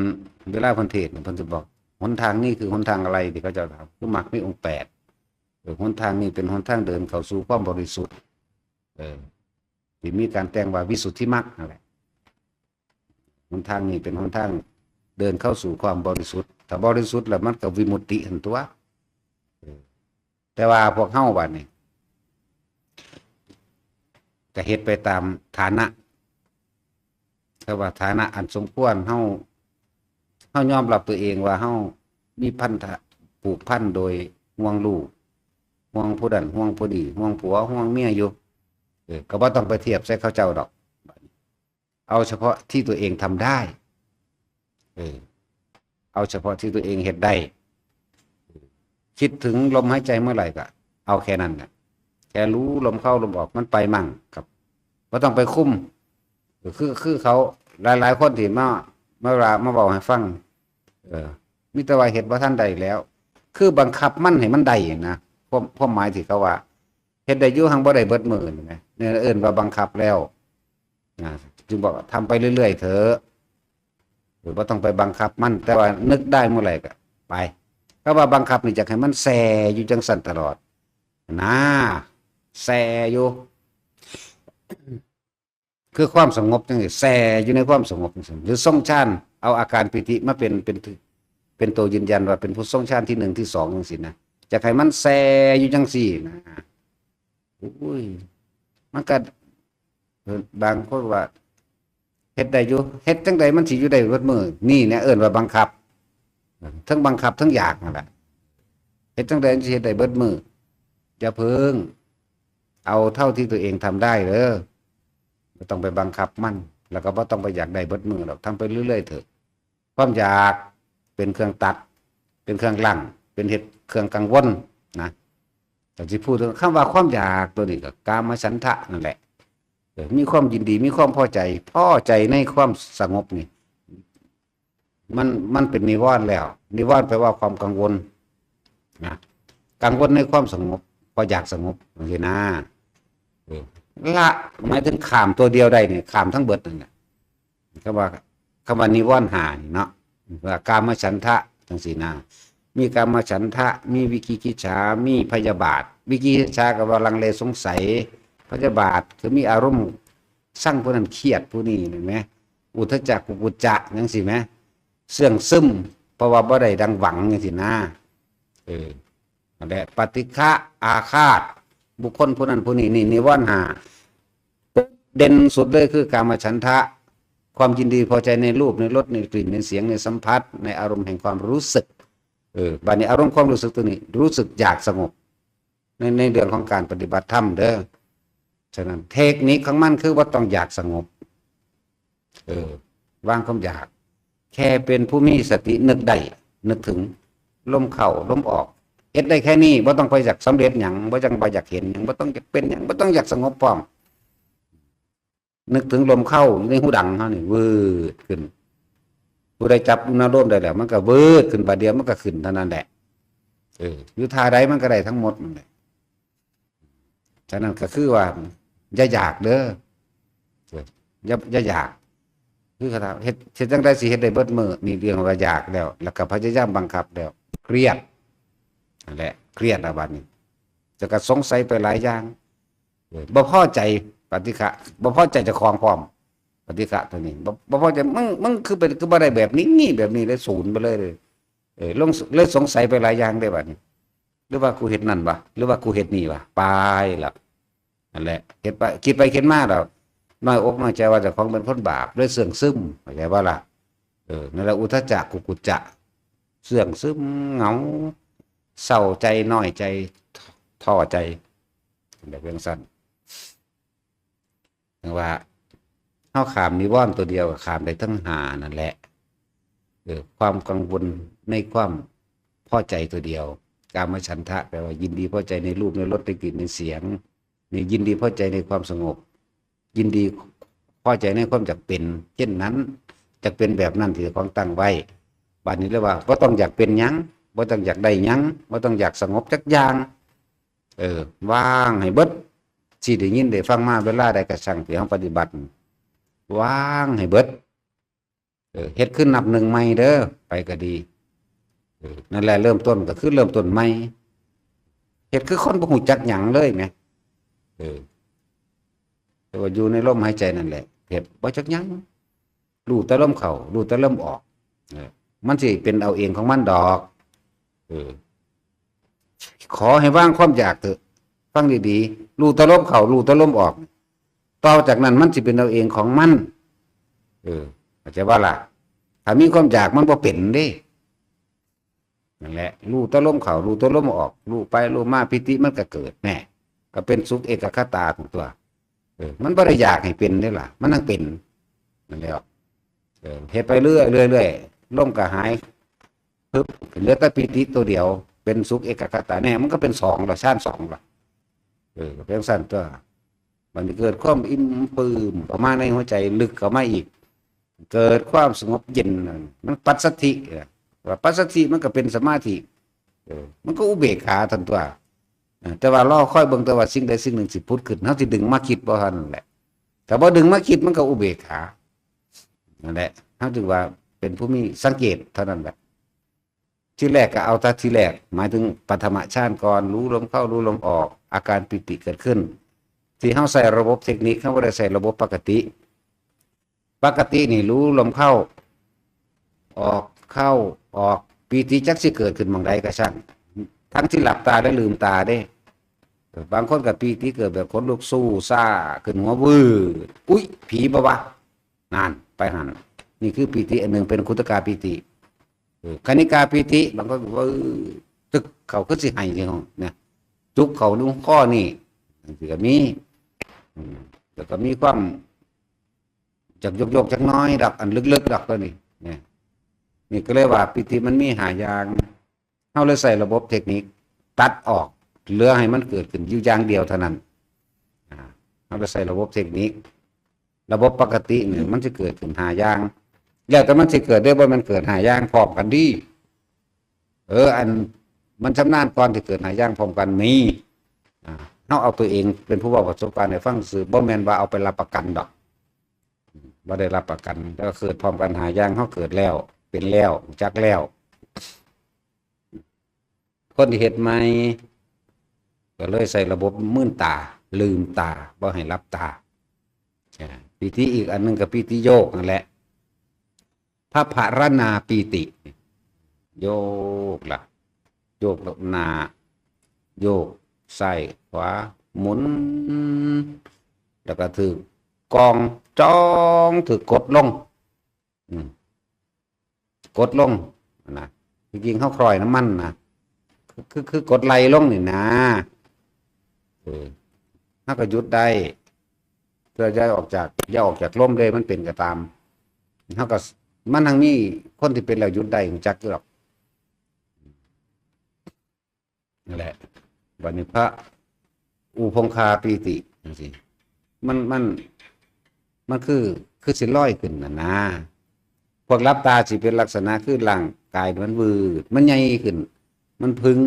เวลาเพิ่นเทศน์น่ะ เพิ่นสิบอก "หนทางนี้คือหนทางอะไร" ที่เขาเจ้าถาม คือมรรคมีองค์แปด เออ หนทางนี้เป็นหนทางเดินเข้าสู่ความบริสุทธิ์ เออ ที่มีการแต่งว่าวิสุทธิมรรคนั่นแหละ หนทางนี้เป็นหนทางเดินเข้าสู่ความบริสุทธิ์ ถ้าบริสุทธิ์แล้วมันก็วิมุตติหั่นตั่ว เออ แต่ว่าพวกเฮาบัดนี้ ก็เฮ็ดไปตามฐานะ แต่ว่าฐานะอันสมควร เฮา เฮายอมรับตัวเองว่าเฮามีพันธะผูกพันโดยห่วงลูก ห่วงผู้นั้น ห่วงผู้นี้ ห่วงผัว ห่วงเมียอยู่ เออ ก็บ่ต้องไปเทียบใส่เขาเจ้าดอก เอาเฉพาะที่ตัวเองทำได้ เออ เอาเฉพาะที่ตัวเองเฮ็ดได้ คิดถึงลมหายใจเมื่อไหร่ก็เอาแค่นั้นน่ะ แค่รู้ลมเข้าลมออก มันไปมั่งครับ บ่ต้องไปคุม คือ คือเขาหลายๆคนที่มา มาว่า มาเว้าให้ฟัง เออ มีแต่ว่าเฮ็ดบ่ทันได้แล้ว คือบังคับมันให้มันได้นะ ความ ความหมายที่เขาว่า เฮ็ดได้อยู่ หังบ่ได้เบิดมื้อนี่นะ เนี่ยเอิ้นว่าบังคับแล้ว นะ จึงบอกว่าทำไปเรื่อยๆเถอะ อ บ่ต้องไปบังคับมัน แต่ว่านึกได้เมื่อไหร่ก็ไป คำว่าบังคับนี่อยากให้มันแซ่อยู่จังซั่นตลอด นะ แซ่อยู่ คือความสงบจังซี่ แซ่อยู่ในความสงบจังซี่ หรือทรงฌาน เอาอาการปีติมาเป็น เป็น เป็นตัวยืนยันว่าเป็นผู้ทรงฌานที่หนึ่งที่สองจังซี่นะ อยากให้มันแซ่อยู่จังซี่นะ อุ้ย มันก็ เออ บางคนว่า เฮ็ดได้อยู่ เฮ็ดจังใดมันสิอยู่ได้เบิดมื้อ นี่เนี่ยเอิ้นว่าบังคับ ทั้งบังคับทั้งอยากนั่นแหละ เฮ็ดจังใดมันสิเฮ็ดได้เบิดมื้อ อย่าเพิ่ง เอาเท่าที่ตัวเองทำได้เด้อ บ่ต้องไปบังคับมัน แล้วก็บ่ต้องไปอยากได้เบิดมื้อดอก ทำไปเรื่อยๆเถอะ ความอยากเป็นเครื่องตัด เป็นเครื่องลัง เป็นเหตุเครื่องกังวลนะ แต่ที่พูดถึงคำว่าความอยากตัวนี้ก็กามฉันทะนั่นแหละ เออ มีความยินดี มีความพอใจ พอใจในความสงบนี่ มัน มันเป็นนิวรณ์แล้ว นิวรณ์แปลว่าความกังวลนะ กังวลในความสงบ พออยากสงบจังซี่นะ เออ ละ หมายถึงข้ามตัวเดียวได้นี่ ข้ามทั้งเบิดนั่นแหละ คำว่า คำว่านิวรณ์ห้านี่เนาะ ว่ากามฉันทะจังซี่นะ มีกามฉันทะ มีวิจิกิจฉา มีพยาบาท วิจิกิจฉาก็ว่าลังเลสงสัย พยาบาทคือมีอารมณ์ชังผู้นั้น เครียดผู้นี้ เห็นไหม อุทธัจจะกุกุจจะจังซี่ไหม เสื่องซึม เพราะว่าบ่ได้ดังหวังจังซี่นะ เออ นั่นแหละ ปฏิฆะอาฆาต บุคคลผู้นั้นผู้นี้ นี่นิวรณ์ห้า เด่นสุดเลยคือกามฉันทะ ความยินดีพอใจในรูป ในรส ในกลิ่น ในเสียง ในสัมผัส ในอารมณ์แห่งความรู้สึก เออ บัดนี้อารมณ์ความรู้สึกตัวนี้ รู้สึกอยากสงบ ใน ในเรื่องของการปฏิบัติธรรมเด้อ ฉะนั้นเทคนิคของมันคือว่าต้องอยากสงบ เออ วางความอยาก แค่เป็นผู้มีสตินึกได้ นึกถึง ลมเข้า ลมออก เฮ็ดได้แค่นี้ บ่ต้องไปอยากสำเร็จหยัง บ่ต้องไปอยากเห็นหยัง บ่ต้องอยากเป็นหยัง บ่ต้องอยากสงบพร้อม นึกถึงลมเข้าอยู่ในหูดังเฮานี่ วืดขึ้น ผู้ใดจับอุณาโลมได้แล้ว มันก็วืดขึ้น บาดเดียวมันก็ขึ้นเท่านั้นแหละ เออ อยู่ท่าใดมันก็ได้ทั้งหมดนั่นแหละ ฉะนั้นก็คือว่า อย่าอยากเด้อ เออ อย่า อย่าอยาก คือคาถา เฮ็ด เฮ็ดจังใดสิเฮ็ดได้เบิดมื้อ นี่เรื่องว่าอยากแล้ว แล้วก็พยายามบังคับแล้ว เครียด นั่นแหละ เครียดแล้วบัดนี้ แล้วก็สงสัยไปหลายอย่าง เออ บ่พอใจ ปฏิฆะ บ่พอใจเจ้าของพร้อม ปฏิฆะตัวนี้ บ่ บ่พอใจ มึง มึงคือเป็น คือบ่ได้แบบนี้ นี่แบบนี้เลย ศูนย์ไปเลย เออ ลง เลยสงสัยไปหลายอย่างเลยบัดนี้ หรือว่ากูเฮ็ดนั่นวะ หรือว่ากูเฮ็ดนี่วะ ไปละ นั่นแหละ เฮ็ดไป คิดไปคิดมาแล้ว น้อยอกน้อยใจว่าเจ้าของเป็นคนบาป เลยเสื่องซึม เข้าใจบ่ล่ะ เออ นั่นแหละ อุทธัจจะกุกุจจะ เสื่องซึม เหงา เศร้าใจ น้อยใจ ท้อใจ แบบจั่งซั้น จั่งว่า เฮาข้ามนิวรณ์ตัวเดียวก็ข้ามได้ทั้งห้านั่นแหละ เออ ความกังวลในความพอใจตัวเดียว กามฉันทะ แปลว่ายินดีพอใจในรูป ในรส ในกลิ่น ในเสียง นี่ยินดีพอใจในความสงบ ยินดีพอใจในความอยากเป็นเช่นนั้น อยากเป็นแบบนั้นที่เจ้าของตั้งไว้ บัดนี้เรียกว่า บ่ต้องอยากเป็นหยัง บ่ต้องอยากได้หยัง บ่ต้องอยากสงบจักอย่าง เออ วางให้เบิด ที่ได้ยินได้ฟังมา เวลาใดก็ช่างที่เฮาปฏิบัติ วางให้เบิด เออ เฮ็ดขึ้นนับหนึ่งใหม่เด้อ ไปก็ดี เออ นั่นแหละ เริ่มต้นก็คือเริ่มต้นใหม่ เฮ็ดคือคนบ่ฮู้จักหยังเลยแหม เออ แต่ว่าอยู่ในลมหายใจนั่นแหละ เฮ็ดบ่จักหยัง รู้แต่ลมเข้า รู้แต่ลมออก เออ มันสิเป็นเอาเองของมันดอก เออ ขอให้วางความอยากเถอะ ฟังดีๆ รู้แต่ลมเข้า รู้แต่ลมออก ต่อจากนั้นมันสิเป็นเอาเองของมัน เออ เข้าใจบ่ล่ะ ถ้ามีความอยากมันบ่เป็นเด้ นั่นแหละ รู้แต่ลมเข้า รู้แต่ลมออก รู้ไปรู้มา ปีติมันก็เกิด แน่ ก็เป็นสุขเอกัคคตาของตัว เออ มันบ่ได้อยากให้เป็นเด้ล่ะ มันนั่งเป็น นั่นแหละ เออ เฮ็ดไปเรื่อยๆ เรื่อยๆ ลมก็หาย ปึ๊บ เหลือแต่ปีติตัวเดียว เป็นสุขเอกัคคตา แน่ มันก็เป็นสองละ ฌานสองละ เออ ก็เป็นจั่งซั้นตัว บัดนี้เกิดความอิ่มปลื้มเข้ามาในหัวใจ ลึกเข้ามาอีก เกิดความสงบเย็น มันปัสสัทธิ เออ ว่าปัสสัทธิมันก็เป็นสมาธิ เออ มันก็อุเบกขาทันตัว เออ แต่ว่ารอคอยเบิ่งแต่ว่าสิ่งใดสิ่งหนึ่งสิผุดขึ้น เฮาสิดึงมาคิดบ่เท่านั้นแหละ ถ้าบ่ดึงมาคิดมันก็อุเบกขา นั่นแหละ เฮาจึงว่า เป็นผู้มีสังเกตเท่านั้นแหละ ทีแรกก็เอาแต่ทีแรก หมายถึงปฐมฌานก่อน รู้ลมเข้า รู้ลมออก อาการปีติเกิดขึ้น ที่เฮาใช้ระบบเทคนิค เฮาบ่ได้ใช้ระบบปกติ ปกตินี่รู้ลมเข้า ออก เข้า ออก ปีติจักสิเกิดขึ้นหม่องใดก็ช่าง ทั้งที่หลับตาและลืมตาเด้ บางคนก็ปีติเกิดแบบขนลุกสู้ซ่า ขึ้นหัววืด อุ๊ย ผีบ่วะ นั่น ไปหั่น นี่คือปีติอันหนึ่ง เป็นขุทกาปีติ เออ คณิกาปีติ บางคนก็ว่า เออ ตึกเขาคือสิให้จังซี้เนี่ย จุกเขาในข้อนี่ จังซี้ก็มี อืม แล้วก็มีความจักโยกๆจักน้อยดอก อันลึกๆดอกตัวนี้ เนี่ย นี่ก็เลยว่าปีติมันมีห้าอย่าง เฮาเลยใช้ระบบเทคนิคตัดออก เหลือให้มันเกิดขึ้นอยู่อย่างเดียวเท่านั้น อ่า เฮาเลยใช้ระบบเทคนิค ระบบปกติเนี่ยมันสิเกิดขึ้นห้าอย่าง แล้วแต่มันสิเกิดได้ บ่แม่นเกิดห้าอย่างพร้อมกันเด้ เออ อันมันชำนาญก่อนสิเกิดห้าอย่างพร้อมกันมี อ่า เฮาเอาตัวเองเป็นผู้เว้าประสบการณ์ให้ฟังซื่อ บ่แม่นว่าเอาไปรับประกันดอก บ่ได้รับประกัน แต่ว่าเกิดพร้อมกันห้าอย่าง เฮาเกิดแล้ว เป็นแล้ว รู้จักแล้ว คนที่เฮ็ดใหม่ ก็เลยใช้ระบบมืนตา ลืมตา บ่ให้หลับตา อ่า ปีติอีกอันหนึ่งก็ปีติโยกนั่นแหละ พระพรณาปีติ โยกละ โยกหน้า โยกซ้ายขวา หมุน แล้วก็ถืกกองจ้อง ถืกกดลง อืม กดลงนะ จริงๆเฮาคลอยน้ำมันนะ คือ คือกดไหลลงนี่นะ เออ เฮาก็หยุดได้ เพื่อจะออกจาก อย่าออกจากลมเลย มันเป็นก็ตาม เฮาก็ มันทั้งมีคนที่เป็นแล้วหยุดได้ รู้จักอยู่ดอก นั่นแหละ บัดนี้พระอุปงคาปีติจังซี้ มัน มัน มันคือ คือสิลอยขึ้นน่ะนะ พวกหลับตาสิเป็นลักษณะคือร่างกายมันวืด มันใหญ่ขึ้น มันพึง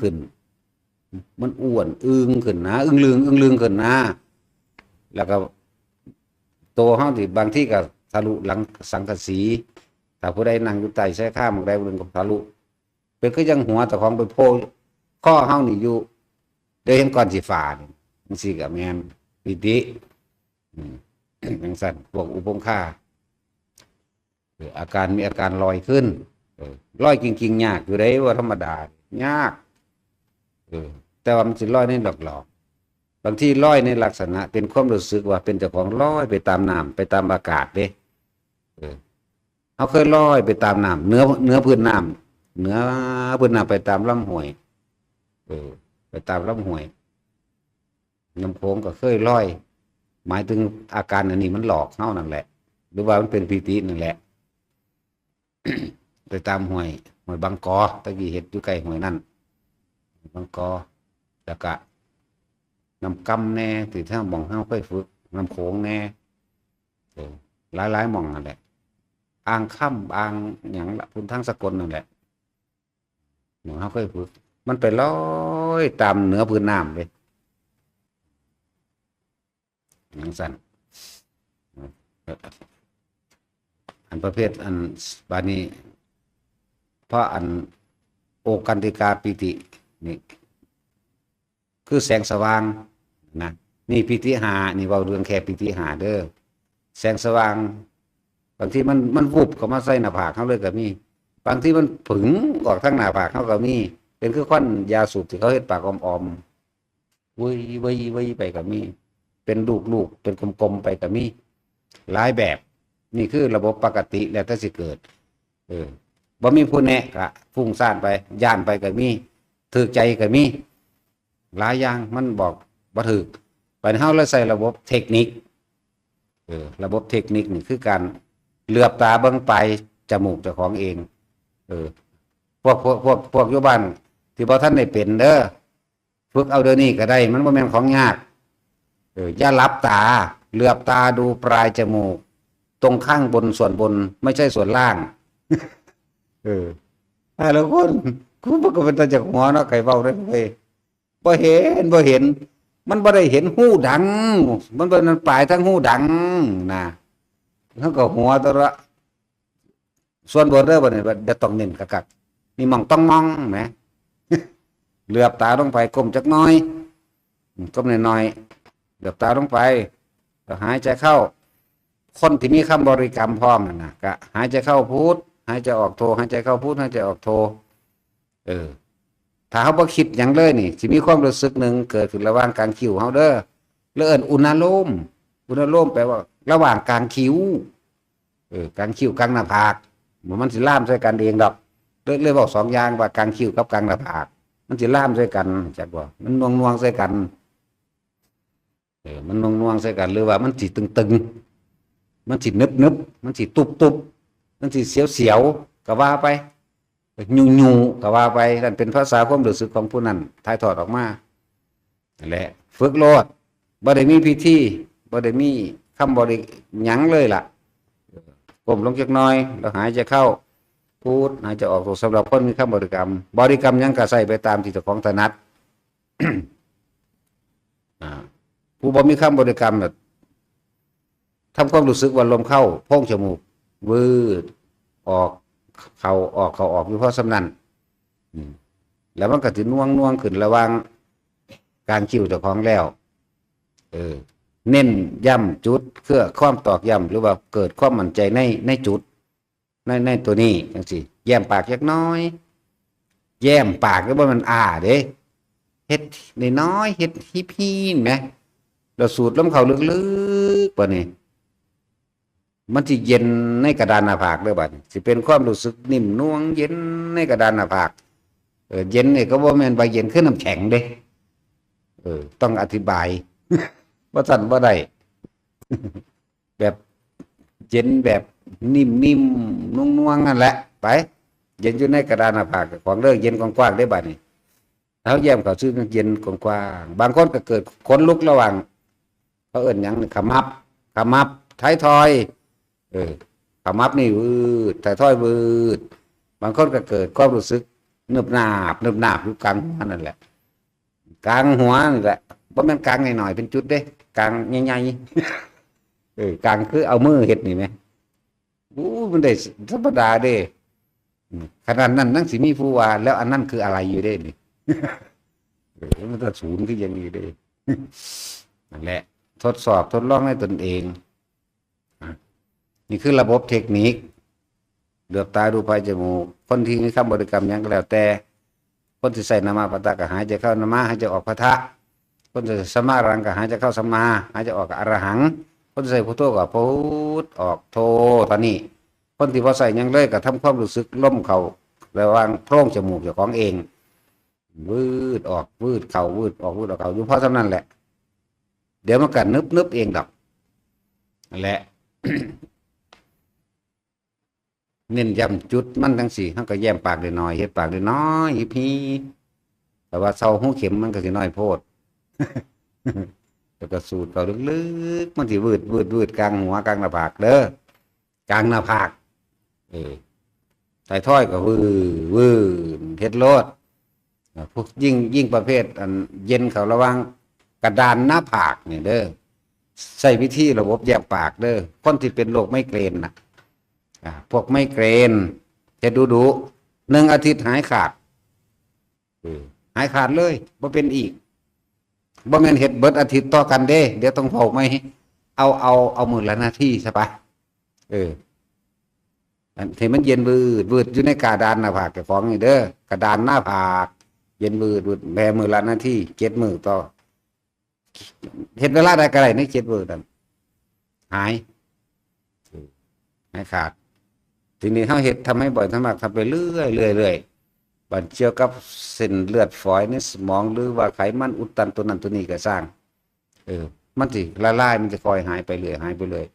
ขึ้น มันอ้วนอึงขึ้นนะ อึงลึง อึงลึงขึ้นนะ แล้วก็ ตัวเฮาที่บางทีก็ทะลุหลังสังกะสี ถ้าผู้ใดนั่งอยู่ใต้ชายคาหม่องใดหม่องหนึ่งก็ทะลุ เป็นคือจั่งหัวเจ้าของไปโผล่คอเฮานี่อยู่ ได้เห็นก้อนสีฟ้านี่ จังซี้ก็แม่นปีติ อืม จังซั่น พวกอุปงคา เออ อาการ มีอาการลอยขึ้น เออ ลอยจริงๆยากอยู่เด้ ว่าธรรมดา ยาก เออ แต่ว่ามันสิลอยในหลอกๆ บางทีลอยในลักษณะเป็นความรู้สึกว่าเป็นเจ้าของลอยไปตามน้ำ ไปตามอากาศเด้ เออ เฮาเคยลอยไปตามน้ำ เหนือ เหนือพื้นน้ำ เหนือพื้นน้ำไปตามลำห้วย เออ ไปตามลำห้วย น้ำโขงก็เคยลอย หมายถึงอาการอันนี้มันหลอกเฮานั่นแหละ หรือว่ามันเป็นปีตินั่นแหละ ไปตามห้วย ห้วยบางกอ ตะกี้เฮ็ดอยู่ใกล้ห้วยนั่น บางกอ แล้วก็น้ำกำแน่ ที่ทางหม่องเฮาเคยฝึก น้ำโขงแน่ เออ หลายๆหม่องนั่นแหละ อ่างคำ อ่างหยังละ พุ้นทางสกลนั่นแหละ หม่องเฮาเคยฝึก มันไปลอยตามเหนือพื้นน้ำเลย จังซั่น อันประเภทอัน บาดนี้ เพราะอันโอกันติกาปีตินี่ คือแสงสว่างนะ นี่ปีติห้า นี่เว้าเรื่องแค่ปีติห้าเด้อ แสงสว่าง บางทีมัน มันวุบเข้ามาใส่หน้าผากเฮาเลยก็มี บางทีมันผึ่งออกทางหน้าผากเฮาก็มี เป็นคือควันยาสูบที่เขาเฮ็ดปากออมๆ เว้ยเว้ยเว้ยไปก็มี เป็นลูกๆ เป็นกลมๆ ไปก็มี หลายแบบ นี่คือระบบปกติ แล้วแต่สิเกิด เออ บ่มีผู้แนะก็ฟุ้งซ่านไป ย้านไปก็มี ถืกใจก็มี หลายอย่างมันบอกบ่ถืก บัดนี้เฮาเลยใช้ระบบเทคนิค เออ ระบบเทคนิคนี่คือการเหลือบตาเบิ่งปลายจมูกเจ้าของเอง เออ พวก พวก พวก พวกอยู่บ้านที่บ่ทันได้เป็นเด้อ ฝึกเอาเดี๋ยวนี้ก็ได้ มันบ่แม่นของยาก เออ อย่าหลับตา เหลือบตาดูปลายจมูก ตรงข้างบนส่วนบน ไม่ใช่ส่วนล่าง เออ แต่ละคน กูมันก็เป็นตาจากหัวเนาะ ใครเว้าได้เว้ย บ่เห็น บ่เห็น มันบ่ได้เห็นฮูดัง มันบ่ มันปลายทางฮูดังนะ เฮาก็หัวตัวละ ส่วนบนเด้อบัดนี้ บ่ต้องเน้นคักๆ นี่มองต้องมองแหม เหลือบตาลงไป ก้มจักหน่อย อืม ก้มหน่อยๆ เหลือบตาลงไป แล้วหายใจเข้า คนที่มีคำบริกรรมพร้อมนั่นนะ ก็หายใจเข้าพุท หายใจออกโท หายใจเข้าพุท หายใจออกโท เออ ถ้าเฮาบ่คิดหยังเลยนี่ สิมีความรู้สึกหนึ่งเกิดขึ้นระหว่างกลางคิ้วเฮาเด้อ แล้วเอิ้นอุณาโลม อุณาโลมแปลว่าระหว่างกลางคิ้ว เออ กลางคิ้ว กลางหน้าผาก มันสิลามใส่กันเองดอก เลย เลยบอกสองอย่างว่ากลางคิ้วกับกลางหน้าผาก มันสิลามใส่กัน จักบ่ มันน่วงๆ ใส่กัน เออ มันน่วงๆ ใส่กัน หรือว่ามันสิตึงๆ มันสินึบๆ มันสิตุบๆ มันสิเสียวๆ ก็ว่าไป ยุ่งๆ ก็ว่าไป นั่นเป็นภาษาความรู้สึกของผู้นั้นถ่ายทอดออกมา นั่นแหละ ฝึกโลด บ่ได้มีพิธี บ่ได้มีคำบริหยังเลยล่ะ ก้มลงจักหน่อย แล้วหายใจเข้า พุท หายใจออกโท สำหรับคนมีคำบริกรรม บริกรรมหยังก็ใส่ไปตามที่เจ้าของถนัด อ่า ผู้บ่มีคำบริกรรมน่ะ ทำความรู้สึกว่าลมเข้าโพรงจมูก วืด ออก เข้าออก เข้าออก อยู่พอส่ำนั้น อืม แล้วมันก็สิน่วงๆ ขึ้นระหว่างกลางคิ้วเจ้าของแล้ว เออ เน้นย้ำจุด เพื่อความตอกย้ำ หรือว่าเกิดความมั่นใจใน ในจุด ใน ในตัวนี้จังซี่ แย้มปากจักหน่อย แย้มปาก หรือว่ามันอ้าเด้ เฮ็ดน้อยๆ เฮ็ดฮิบๆ แหม แล้วสูดลมเข้าลึกๆ บัดนี้ มันสิเย็นในกระดานหน้าผากเด้อบัดนี้ สิเป็นความรู้สึกนิ่มนวลเย็นในกระดานหน้าผาก เออ เย็นนี่ก็บ่แม่นว่าเย็นคือน้ำแข็งเด้ เออ ต้องอธิบาย ว่าซั่นบ่ได้ แบบเย็นแบบนิ่มๆ นุ่งๆ นั่นแหละ ไป เย็นอยู่ในกระดานหน้าผากของเด้อ เย็นกว้างๆ เด้อบัดนี้ เฮาแย้มเข้าสู่เย็นกว้างๆ บางคนก็เกิดขนลุกระหว่าง เขาเอิ้นหยังนี่ ขมับ ขมับ ท้ายทอย เออ ขมับนี่วืด ท้ายทอยวืด บางคนก็เกิดความรู้สึกนึบหนาบ นึบหนาบอยู่กลางหัวนั่นแหละ กลางหัวนี่แหละ บ่แม่นกลางน้อยๆ เป็นจุดเด้ กลางใหญ่ๆ เออ กลางคือเอามือเฮ็ดนี่แหม อู้ มันได้ธรรมดาเด้ อืม ขนาดนั้นยังสิมีผู้ว่า แล้วอันนั้นคืออะไรอยู่เด้นี่ เออ มันก็ศูนย์คืออย่างนี้เด้ นั่นแหละ ทดสอบทดลองในตนเอง อ่ะ นี่คือระบบเทคนิค เหลือบตาดูปลายจมูก คนที่มีคำบริกรรมหยังก็แล้วแต่ คนที่ใส่นะมาพัทธะก็หายใจเข้านะมา หายใจออกพัทธะ คนที่ใส่สมารังก็หายใจเข้าสัมมา หายใจออกก็อะระหัง คนที่ใส่พุทโธก็พุท ออกโธ ตอนนี้ คนที่บ่ใส่หยังเลยก็ทำความรู้สึกลมเข้าระหว่างโพรงจมูกเจ้าของเอง วืดออก วืดเข้า วืดออก วืดออกเข้า อยู่พอส่ำนั้นแหละ เดี๋ยวมันก็นึบๆ เองดอก นั่นแหละ เน้นย้ำจุดมันจังซี่ เฮาก็แย้มปากน้อยๆ เฮ็ดปากน้อยๆ ฮิบๆ แต่ว่าเซาหูเข็มมันก็สิน้อยโพด แล้วก็สูดเข้าลึกๆ มันสิวืด วืด วืด กลางหัว กลางหน้าผากเด้อ กลางหน้าผาก เออ ท้ายทอยก็วืด วืด เฮ็ดโลด อ่า พวกยิ่ง ยิ่งประเภทอันเย็นเข้าระหว่างกระดานหน้าผากนี่เด้อ ใช้วิธีระบบแย้มปากเด้อ คนที่เป็นโรคไมเกรนน่ะ อ่า พวกไมเกรน เฮ็ดดูๆ หนึ่งอาทิตย์หายขาด เออ หายขาดเลย บ่เป็นอีก บ่แม่นเฮ็ดเบิดอาทิตย์ต่อกันเด้ เดี๋ยวต้องเว้าใหม่ เอา เอา เอามื้อละนาทีซะปะ เออ อันที่มันเย็นวืดวืดอยู่ในกระดานหน้าผากเจ้าของนี่เด้อ กระดานหน้าผาก เย็นวืดวืด แผ่มื้อละนาที เจ็ดมื้อต่อ เฮ็ดเวลาใดก็ได้ในเจ็ดมื้อนั้น หาย หายขาด ทีนี้เฮาเฮ็ด ทำให้บ่อย ทำมาก ทำไปเรื่อยๆ เรื่อยๆ บัดเกี่ยวกับเส้นเลือดฝอยในสมอง หรือว่าไขมันอุดตันตัวนั้นตัวนี้ก็ซ่าง เออ มันสิละลาย มันจะค่อยหายไปเรื่อย หายไปเรื่อย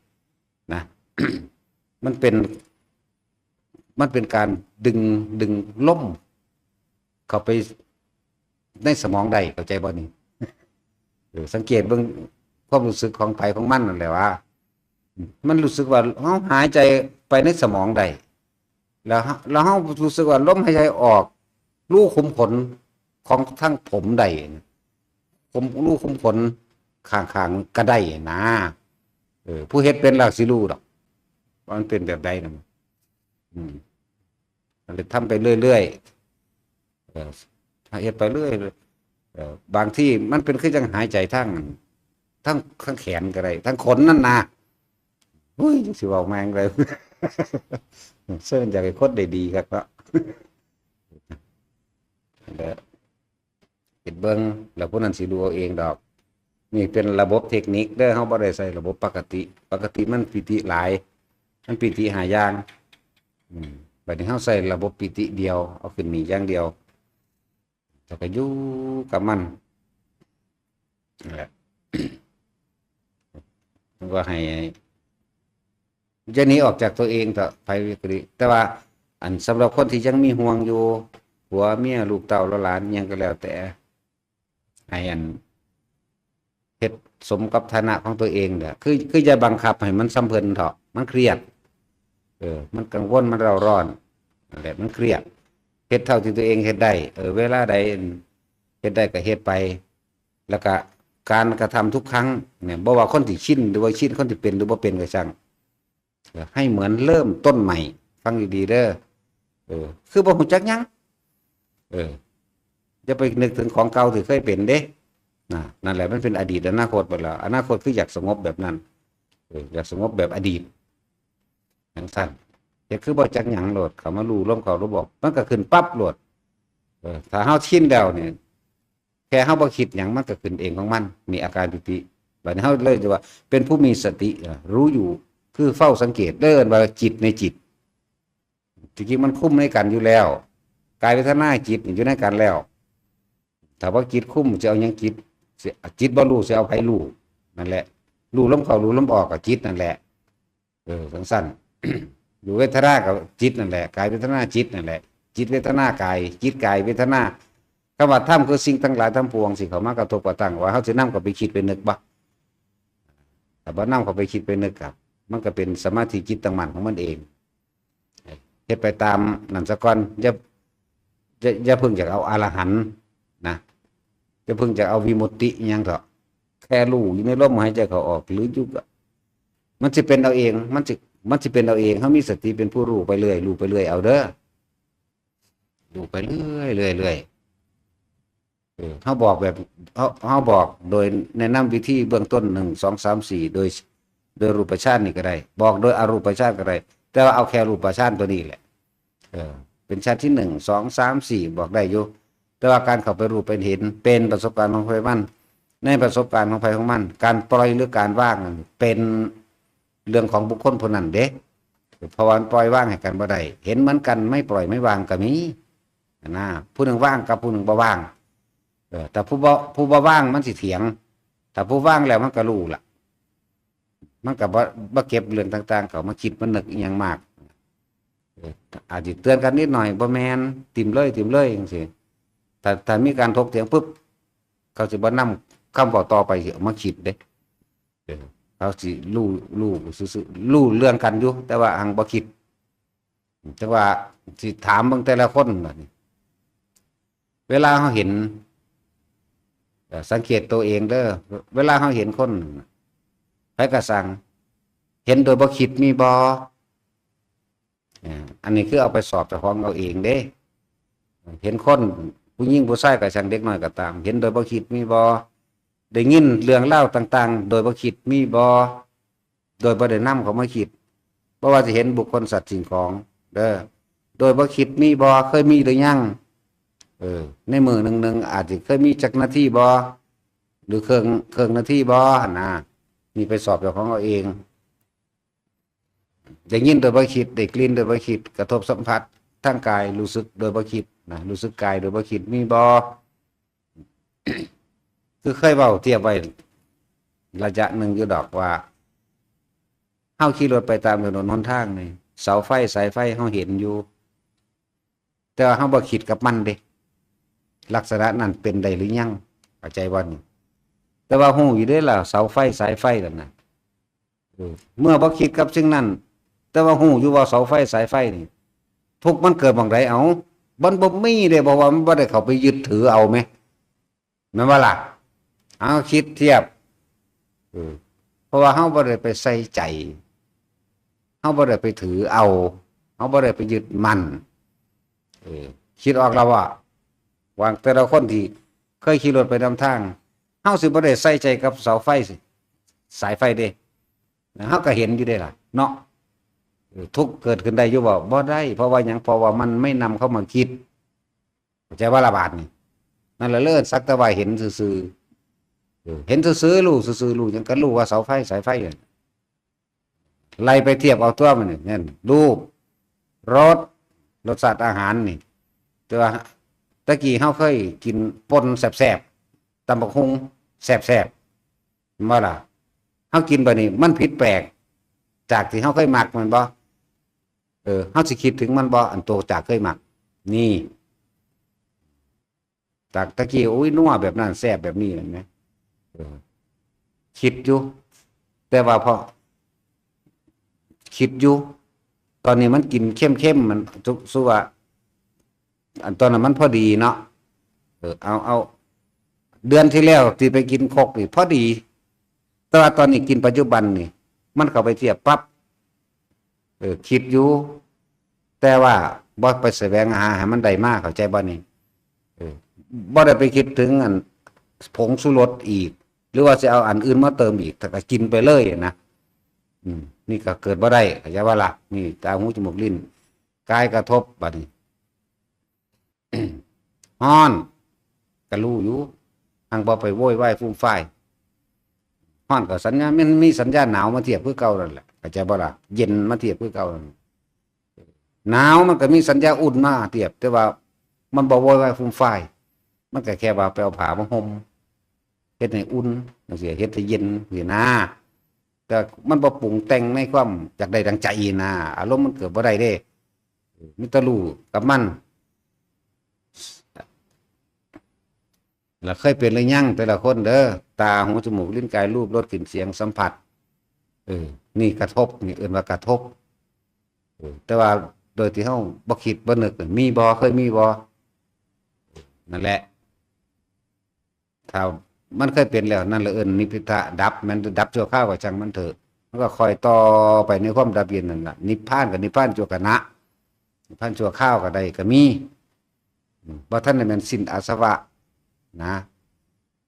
นะ มันเป็น มันเป็นการดึง ดึงลมเข้าไปในสมองได้ เข้าใจบ่นี่ เออ สังเกตเบิ่งความรู้สึกของไผของมันนั่นแหละว่า มันรู้สึกว่าเฮาหายใจไปในสมองได้ แล้วเฮา แล้วเฮารู้สึกว่าลมหายใจออก รูขุมขนของทางผมได้ ผม รูขุมขนข้างๆ ก็ได้นะ เออ ผู้เฮ็ดเป็นแล้วสิรู้ดอก ว่ามันเป็นแบบใดนะ อืม ก็เลยทำไปเรื่อยๆ เออ ถ้าเฮ็ดไปเรื่อย เออ บางทีมันเป็นคือจังหายใจทาง ทาง ทางแขนก็ได้ ทางขนนั่นนะ อุ้ย สิเว้าแม่งเลย เชิญอยากให้คนได้ดีครับเนาะ แล้วเฮ็ดเบิ่ง แล้วผู้นั้นสิรู้เอาเองดอก นี่เป็นระบบเทคนิคเด้อ เฮาบ่ได้ใช้ระบบปกติ ปกติมันปีติหลาย มันปีติห้าอย่าง อืม บัดนี้เฮาใช้ระบบปีติเดียว เอาขึ้นนี่อย่างเดียว แล้วก็อยู่กับมัน นั่นแหละ มันก็ให้ จะหนีออกจากตัวเองเถอะ ไผก็ดี แต่ว่า อันสำหรับคนที่ยังมีห่วงอยู่ ผัวเมียลูกเต้าหลานอิหยังก็แล้วแต่ ให้อัน เฮ็ดสมกับฐานะของตัวเองเด้อ คือ คืออย่าบังคับให้มันส่ำเพิ่นเถาะ มันเครียด เออ มันกังวล มันเร่าร้อน นั่นแหละ มันเครียด เฮ็ดเท่าที่ตัวเองเฮ็ดได้ เออ เวลาใดเฮ็ดได้ก็เฮ็ดไป แล้วก็การกระทำทุกครั้งเนี่ย บ่ว่าคนที่ชินหรือว่าชิน คนที่เป็นหรือบ่เป็นก็ช่าง เออ ให้เหมือนเริ่มต้นใหม่ ฟังดีๆ เด้อ เออ คือบ่ฮู้จักหยัง เออ อย่าไปนึกถึงของเก่าที่เคยเป็นเด้ นะ นั่นแหละ มันเป็นอดีตอนาคตไปแล้ว อนาคตคืออยากสงบแบบนั้น เออ อยากสงบแบบอดีต จังซั่น เฮ็ดคือบ่จักหยังโลด เข้ามารู้ลมเข้าลมออก มันก็ขึ้นปั๊บโลด เออ ถ้าเฮาชินแล้วเนี่ย แค่เฮาบ่คิดหยัง มันก็ขึ้นเองของมัน นี่อาการปีติ บัดนี้เฮาเลยจะว่าเป็นผู้มีสติ เออ รู้อยู่ คือเฝ้าสังเกต เด้อ เอิ้นว่าจิตในจิต จริงๆมันคุมในกันอยู่แล้ว กายเวทนาจิตนี่อยู่ในกันแล้ว ถ้าว่าจิตคุม สิเอาหยังจิต สิ จิตบ่รู้ สิเอาไผรู้ นั่นแหละ รู้ลมเข้า รู้ลมออกก็จิตนั่นแหละ เออ จังซั่น รู้เวทนาก็จิตนั่นแหละ กายเวทนาจิตนั่นแหละ จิตเวทนากาย จิตกายเวทนา คำว่าธรรมคือสิ่งทั้งหลายทั้งปวง สิเข้ามากระทบกระทั่ง ว่าเฮาสินำเข้าไปคิดไปนึกบ่ ถ้าบ่นำเข้าไปคิดไปนึกครับ มันก็เป็นสมาธิจิตตั้งมั่นของมันเอง เฮ็ดไปตามนั่นซะก่อน อย่า อย่า อย่าเพิ่งอยากเอาอรหันต์นะ อย่าเพิ่งอยากเอาวิมุตติอิหยังเถาะ แค่รู้อยู่ในลมหายใจเข้าออก หรืออยู่กับ มันสิเป็นเอาเอง มันสิ มันสิเป็นเอาเอง เฮามีสติเป็นผู้รู้ไปเรื่อย รู้ไปเรื่อยเอาเด้อ รู้ไปเรื่อย เรื่อย เรื่อย เออ เฮาบอกแบบ เฮา เฮาบอกโดยแนะนำวิธีเบื้องต้น หนึ่ง สอง สาม สี่ โดย โดยรูปฌานนี่ก็ได้ บอกโดยอรูปฌานก็ได้ แต่ว่าเอาแค่รูปฌานตัวนี้แหละ เออ เป็นฌานที่ หนึ่ง สอง สาม สี่ บอกได้อยู่ แต่ว่าการเข้าไปรู้ไปเห็น เป็นประสบการณ์ของไผมัน ในประสบการณ์ของไผของมัน การปล่อยหรือการวางนั่นเป็นเรื่องของบุคคลผู้นั้นเด้ เพราะว่ามันปล่อยวางให้กันบ่ได้ เห็นเหมือนกัน ไม่ปล่อยไม่วางก็มี นะ ผู้หนึ่งวางกับผู้หนึ่งบ่วาง เออ แต่ผู้บ่ ผู้บ่วางมันสิเถียง แต่ผู้วางแล้วมันก็รู้ล่ะ มันก็บ่ บ่เก็บเรื่องต่างๆ เข้ามาคิดมานึกอิหยังมาก เออ อาจสิเตือนกันนิดหน่อย บ่แม่น ถิ่มเลย ถิ่มเลยจังซี้ ถ้า ถ้ามีการถกเถียงปุ๊บ เขาสิบ่นำคำเว้าต่อไปสิเอามาคิดเด้ เออ เขาสิรู้ รู้ซื่อๆ รู้เรื่องกันอยู่ แต่ว่าหังบ่คิด แต่ว่าสิถามเบิ่งแต่ละคนบัดนี้ เวลาเฮาเห็น เอ่อ สังเกตตัวเองเด้อ เวลาเฮาเห็นคน ไผก็ซัง เห็นโดยบ่คิดมีบ่ อ่า อันนี้คือเอาไปสอบเจ้าของเอาเองเด้ เห็นคน ผู้หญิงผู้ชายก็ซัง เด็กน้อยก็ตาม เห็นโดยบ่คิดมีบ่ ได้ยินเรื่องราวต่างๆ โดยบ่คิดมีบ่ โดยบ่ได้นำเข้ามาคิด บ่ว่าสิเห็นบุคคลสัตว์สิ่งของ เด้อ โดยบ่คิดมีบ่ เคยมีหรือยัง เออ ในมื้อหนึ่งๆ อาจสิเคยมีจักนาทีบ่ หรือเครื่อง เครื่องนาทีบ่ หั่นนะ นี่ไปสอบเจ้าของเอาเอง ได้ยินโดยบ่คิด ได้กลิ่นโดยบ่คิด กระทบสัมผัสทางกาย รู้สึกโดยบ่คิดนะ รู้สึกกายโดยบ่คิด มีบ่ คือเคยเว้าเทียบไว้ระยะหนึ่งอยู่ดอกว่า เฮาขี่รถไปตามถนนหนทางนี่ เสาไฟสายไฟเฮาเห็นอยู่ แต่ว่าเฮาบ่คิดกับมันเด้ ลักษณะนั้นเป็นได้หรือยัง เข้าใจบ่นี่ แต่ว่าฮู้อยู่เด้ล่ะ เสาไฟสายไฟนั่นน่ะ เออ เมื่อบ่คิดกับสิ่งนั้น แต่ว่าฮู้อยู่ว่าเสาไฟสายไฟนี่ ทุกข์มันเกิดหม่องใด เอ้า มันบ่มีเด้ เพราะว่ามันบ่ได้เข้าไปยึดถือเอาแหม แม่นบ่ล่ะ เอาคิดเทียบ เออ เพราะว่าเฮาบ่ได้ไปใส่ใจ เฮาบ่ได้ไปถือเอา เฮ เขาบ่ได้ไปยึดมั่น เออ คิดออกแล้วว่า วางแต่ละคนที่เคยขี่รถไปนำทาง เฮาสิบ่ได้ใส่ใจกับเสาไฟสิ สายไฟเด้ เฮาก็เห็นอยู่เด้ล่ะ เนาะ เออ ทุกข์เกิดขึ้นได้อยู่บ่ บ่ได้ เพราะว่าหยัง เพราะว่ามันไม่นำเข้ามาคิด เข้าใจว่าละบาดนี่ นั่นแหละเลิศ สักแต่ว่าเห็นซื่อๆ เออ เห็นซื่อๆ รู้ซื่อๆ รู้หยังก็รู้ว่าเสาไฟ สายไฟนั่น ไล่ไปเทียบเอาตัวมันนี่ นั่น รูป รส รสชาติอาหารนี่ แต่ว่าตะกี้เฮาเคยกินป่นแซ่บๆ ตำบักหุ่งแซ่บๆ แม่นบ่ล่ะ เฮากินบัดนี้มันผิดแปลก จากที่เฮาเคยมักแม่นบ่ เออ เฮาสิคิดถึงมันบ่ อันโตจากเคยมัก นี่ จากตะกี้ โอ้ย นัวแบบนั้น แซ่บแบบนี้ เห็นไหม เออ คิดอยู่ แต่ว่าพอ คิดอยู่ ตอนนี้มันกินเข้มๆ มันสุ สุว่า อันตอนนั้นมันพอดีเนาะ เออ เอา เอา เดือนที่แล้วที่ไปกินคกนี่พอดี แต่ว่าตอนนี้กินปัจจุบันนี่ มันเข้าไปเทียบปั๊บ เออ คิดอยู่ แต่ว่าบ่ไปแสวงหาให้มันได้มา เข้าใจบ่นี่ เออ บ่ได้ไปคิดถึงอันผงชูรสอีก หรือว่าสิเอาอันอื่นมาเติมอีก แต่ก็กินไปเลยนะ อืม นี่ก็เกิดบ่ได้ เข้าใจบ่ล่ะ นี่ตาหูจมูกลิ้น กายกระทบบัดนี้ ฮ้อน ก็รู้อยู่ หังบ่ไปโวยวายฟูมฟาย ฮ้อนก็สัญญา มันมีสัญญาหนาวมาเทียบคือเก่านั่นแหละ เข้าใจบ่ล่ะ เย็นมาเทียบคือเก่านั่นแหละ หนาวมันก็มีสัญญาอุ่นมาเทียบ แต่ว่ามันบ่โวยวายฟูมฟาย มันก็แค่ว่าไปเอาผ้ามาห่ม เฮ็ดให้อุ่นจังซี้ เฮ็ดให้เย็นจังซี้นะ แต่มันบ่ปรุงแต่งในความอยากได้ดังใจนะ อารมณ์มันเกิดบ่ได้เด้ มีแต่รู้กับมัน แล้วเคยเป็นหรือยังแต่ละคนเด้อ ตา หู จมูก ลิ้น กาย รูป รส กลิ่น เสียง สัมผัส เออ นี่กระทบ นี่เอิ้นว่ากระทบ เออ แต่ว่าโดยที่เฮาบ่คิดบ่นึก มีบ่ เคยมีบ่ นั่นแหละ ถ้ามันเคยเป็นแล้ว นั่นแหละเอิ้นนิพพิทะดับ แม่นดับชั่วคราวก็ช่างมันเถอะ มันก็ค่อยต่อไปในความดับเย็นนั่นล่ะ นิพพานก็นิพพานชั่วขณะ นิพพานชั่วคราวก็ได้ก็มี อืม บ่ทันได้แม่นสิ้นอาสวะนะ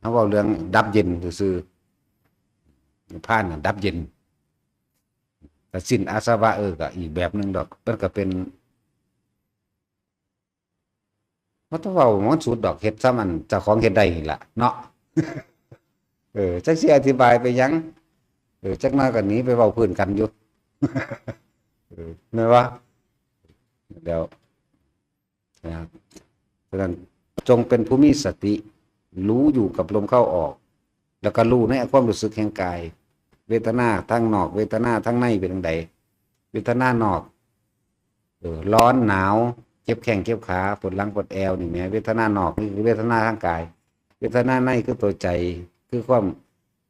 เฮาเว้าเรื่องดับเย็นซื่อๆ นิพพานน่ะดับเย็น แต่สิ้นอาสวะ เออ ก็อีกแบบหนึ่งดอก มันก็เป็น บ่ต้องเว้ามันสุดดอก เฮ็ดส่ำอันเจ้าของเฮ็ดได้นี่ล่ะเนาะ เออ จักสิอธิบายไปหยัง เออ จักหน่อยก็หนีไปเว้าพื้นกันอยู่ เออ แม่นบ่ แล้ว นะครับ ฉะนั้นจงเป็นผู้มีสติ รู้อยู่กับลมเข้าออก แล้วก็รู้ในความรู้สึกแห่งกาย เวทนาทางนอก เวทนาทางในเป็นจั่งใด เวทนานอก เออ ร้อนหนาว เจ็บแข้งเจ็บขา ปวดหลังปวดแอวนี่แหม เวทนานอกนี่คือเวทนาทางกาย เวทนาในคือตัวใจ คือความ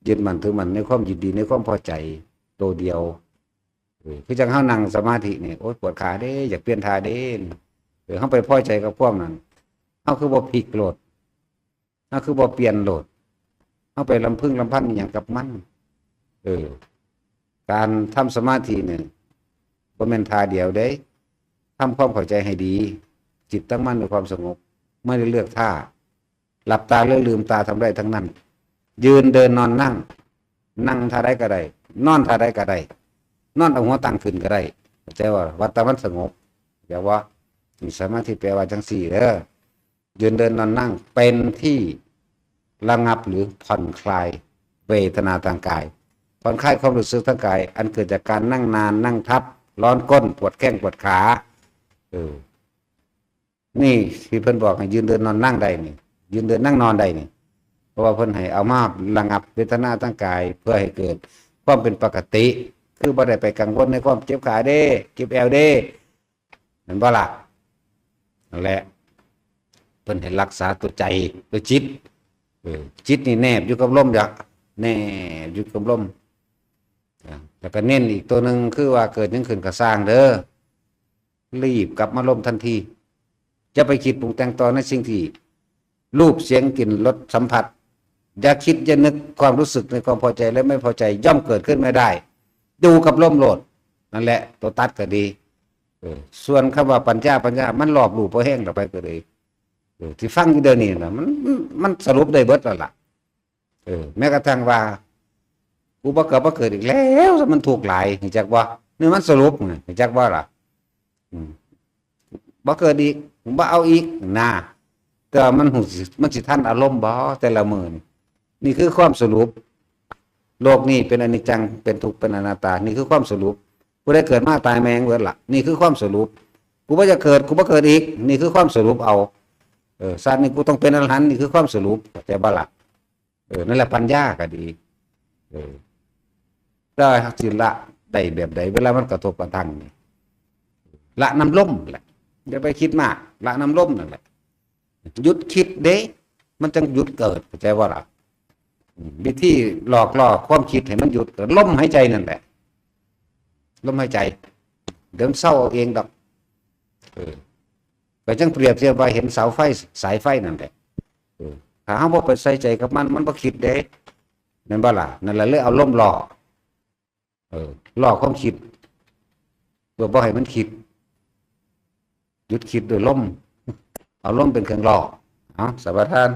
ยึดมั่นถือมั่นในความยินดีในความพอใจตัวเดียว เออ คือจั่งเฮานั่งสมาธินี่ โอ๊ย ปวดขาเด้ อยากเปลี่ยนท่าเด้ เออ เฮาไปพอใจกับความนั้น เฮาคือบ่พลิกโลด เฮาคือบ่เปลี่ยนโลด เฮาไปลำพึงลำพันอิหยังกับมัน เออ การทำสมาธิเนี่ย บ่แม่นท่าเดียวเด้ ทำความเข้าใจให้ดี จิตตั้งมั่นในความสงบ ไม่ได้เลือกท่า หลับตาหรือลืมตาทำได้ทั้งนั้น ยืนเดินนอนนั่ง นั่งท่าใดก็ได้ นอนท่าใดก็ได้ นอนเอาหัวตั้งขึ้นก็ได้ แต่ว่า ว่าแต่มันสงบ อย่าว่า สมาธิแปลว่าจั่งซี้เด้อ ยืนเดินนอนนั่งเป็นที่ระงับหรือผ่อนคลายเวทนาทางกาย ผ่อนคลายความรู้สึกทางกาย อันเกิดจากการนั่งนาน นั่งทับ ร้อนก้น ปวดแข้งปวดขา เออ นี่ที่เพิ่นบอกให้ยืนเดินนอนนั่งได้นี่ ยืนเดินนั่งนอนได้นี่ เพราะว่าเพิ่นให้เอามาระงับเวทนาทางกาย เพื่อให้เกิดความเป็นปกติ คือบ่ได้ไปกังวลในความเจ็บขาเด้ เจ็บแอวเด้ แม่นบ่ล่ะ นั่นแหละ เพิ่นให้รักษาตัวใจ ตัวจิต เออ จิตนี่แนบอยู่กับลมจ้ะ แนบอยู่กับลม อ่ะ แล้วก็เน้นอีกตัวหนึ่ง คือว่าเกิดหยังขึ้นก็ซ่างเด้อ รีบกลับมาลมทันที อย่าไปคิดปรุงแต่งต่อในสิ่งที่ รูป เสียง กลิ่น รส สัมผัส อย่าคิด อย่านึก ความรู้สึกในความพอใจและไม่พอใจย่อมเกิดขึ้นไม่ได้ อยู่กับลมโลด นั่นแหละ ตัวตัดก็ดี ออ ส่วนคำว่าปัญญา ปัญญา มันรอบรู้พอแห้งแล้วไปก็เลย เออ ที่ฟังอยู่เดี๋ยวนี้นะ มัน มัน มันสรุปได้เบิดแล้วล่ะ เออ แม้กระทั่งว่า กูบ่เกิด บ่เกิดอีกแล้ว มันทุกข์หลาย เห็นจักว่า นี่มันสรุปไง เห็นจักว่าล่ะ อืม บ่เกิดอีก บ่เอาอีกนะ แต่ว่ามันหูสิ มันสิทันอารมณ์บ่ แต่ละมื้อนี่ นี่คือความสรุป โลกนี้เป็นอนิจจัง เป็นทุกข์ เป็นอนัตตา นี่คือความสรุป ผู้ใดเกิดมาตายแม่งเบิดละ นี่คือความสรุป กูบ่จะเกิด กูบ่เกิดอีก นี่คือความสรุปเอา เออ ชาตินี้กูต้องเป็นอรหันต์ นี่คือความสรุป เข้าใจบ่ล่ะ เออ นั่นแหละปัญญาก็ดี เออ แต่สิละได้แบบใด เวลามันกระทบกระทั่งนี่ ละนำลมแหละ อย่าไปคิดมาก ละนำลมนั่นแหละ หยุดคิดเด้ มันจังหยุดเกิด เข้าใจบ่ล่ะ อืม วิธีหลอกล่อความคิดให้มันหยุด ก็ลมหายใจนั่นแหละ ลมหายใจ เดี๋ยวมันเศร้าเอาเองดอก เออ ก็จังเปรียบเทียบว่าเห็นเสาไฟ สายไฟนั่นแหละ เออ ถ้าเฮาบ่ไปใส่ใจกับมัน มันบ่คิดเด้ แม่นบ่ล่ะ นั่นแหละเลยเอาลมล่อ เออ ล่อความคิด เพื่อบ่ให้มันคิด หยุดคิดด้วยลม เอาลมเป็นเครื่องล่อ เอา สมาทาน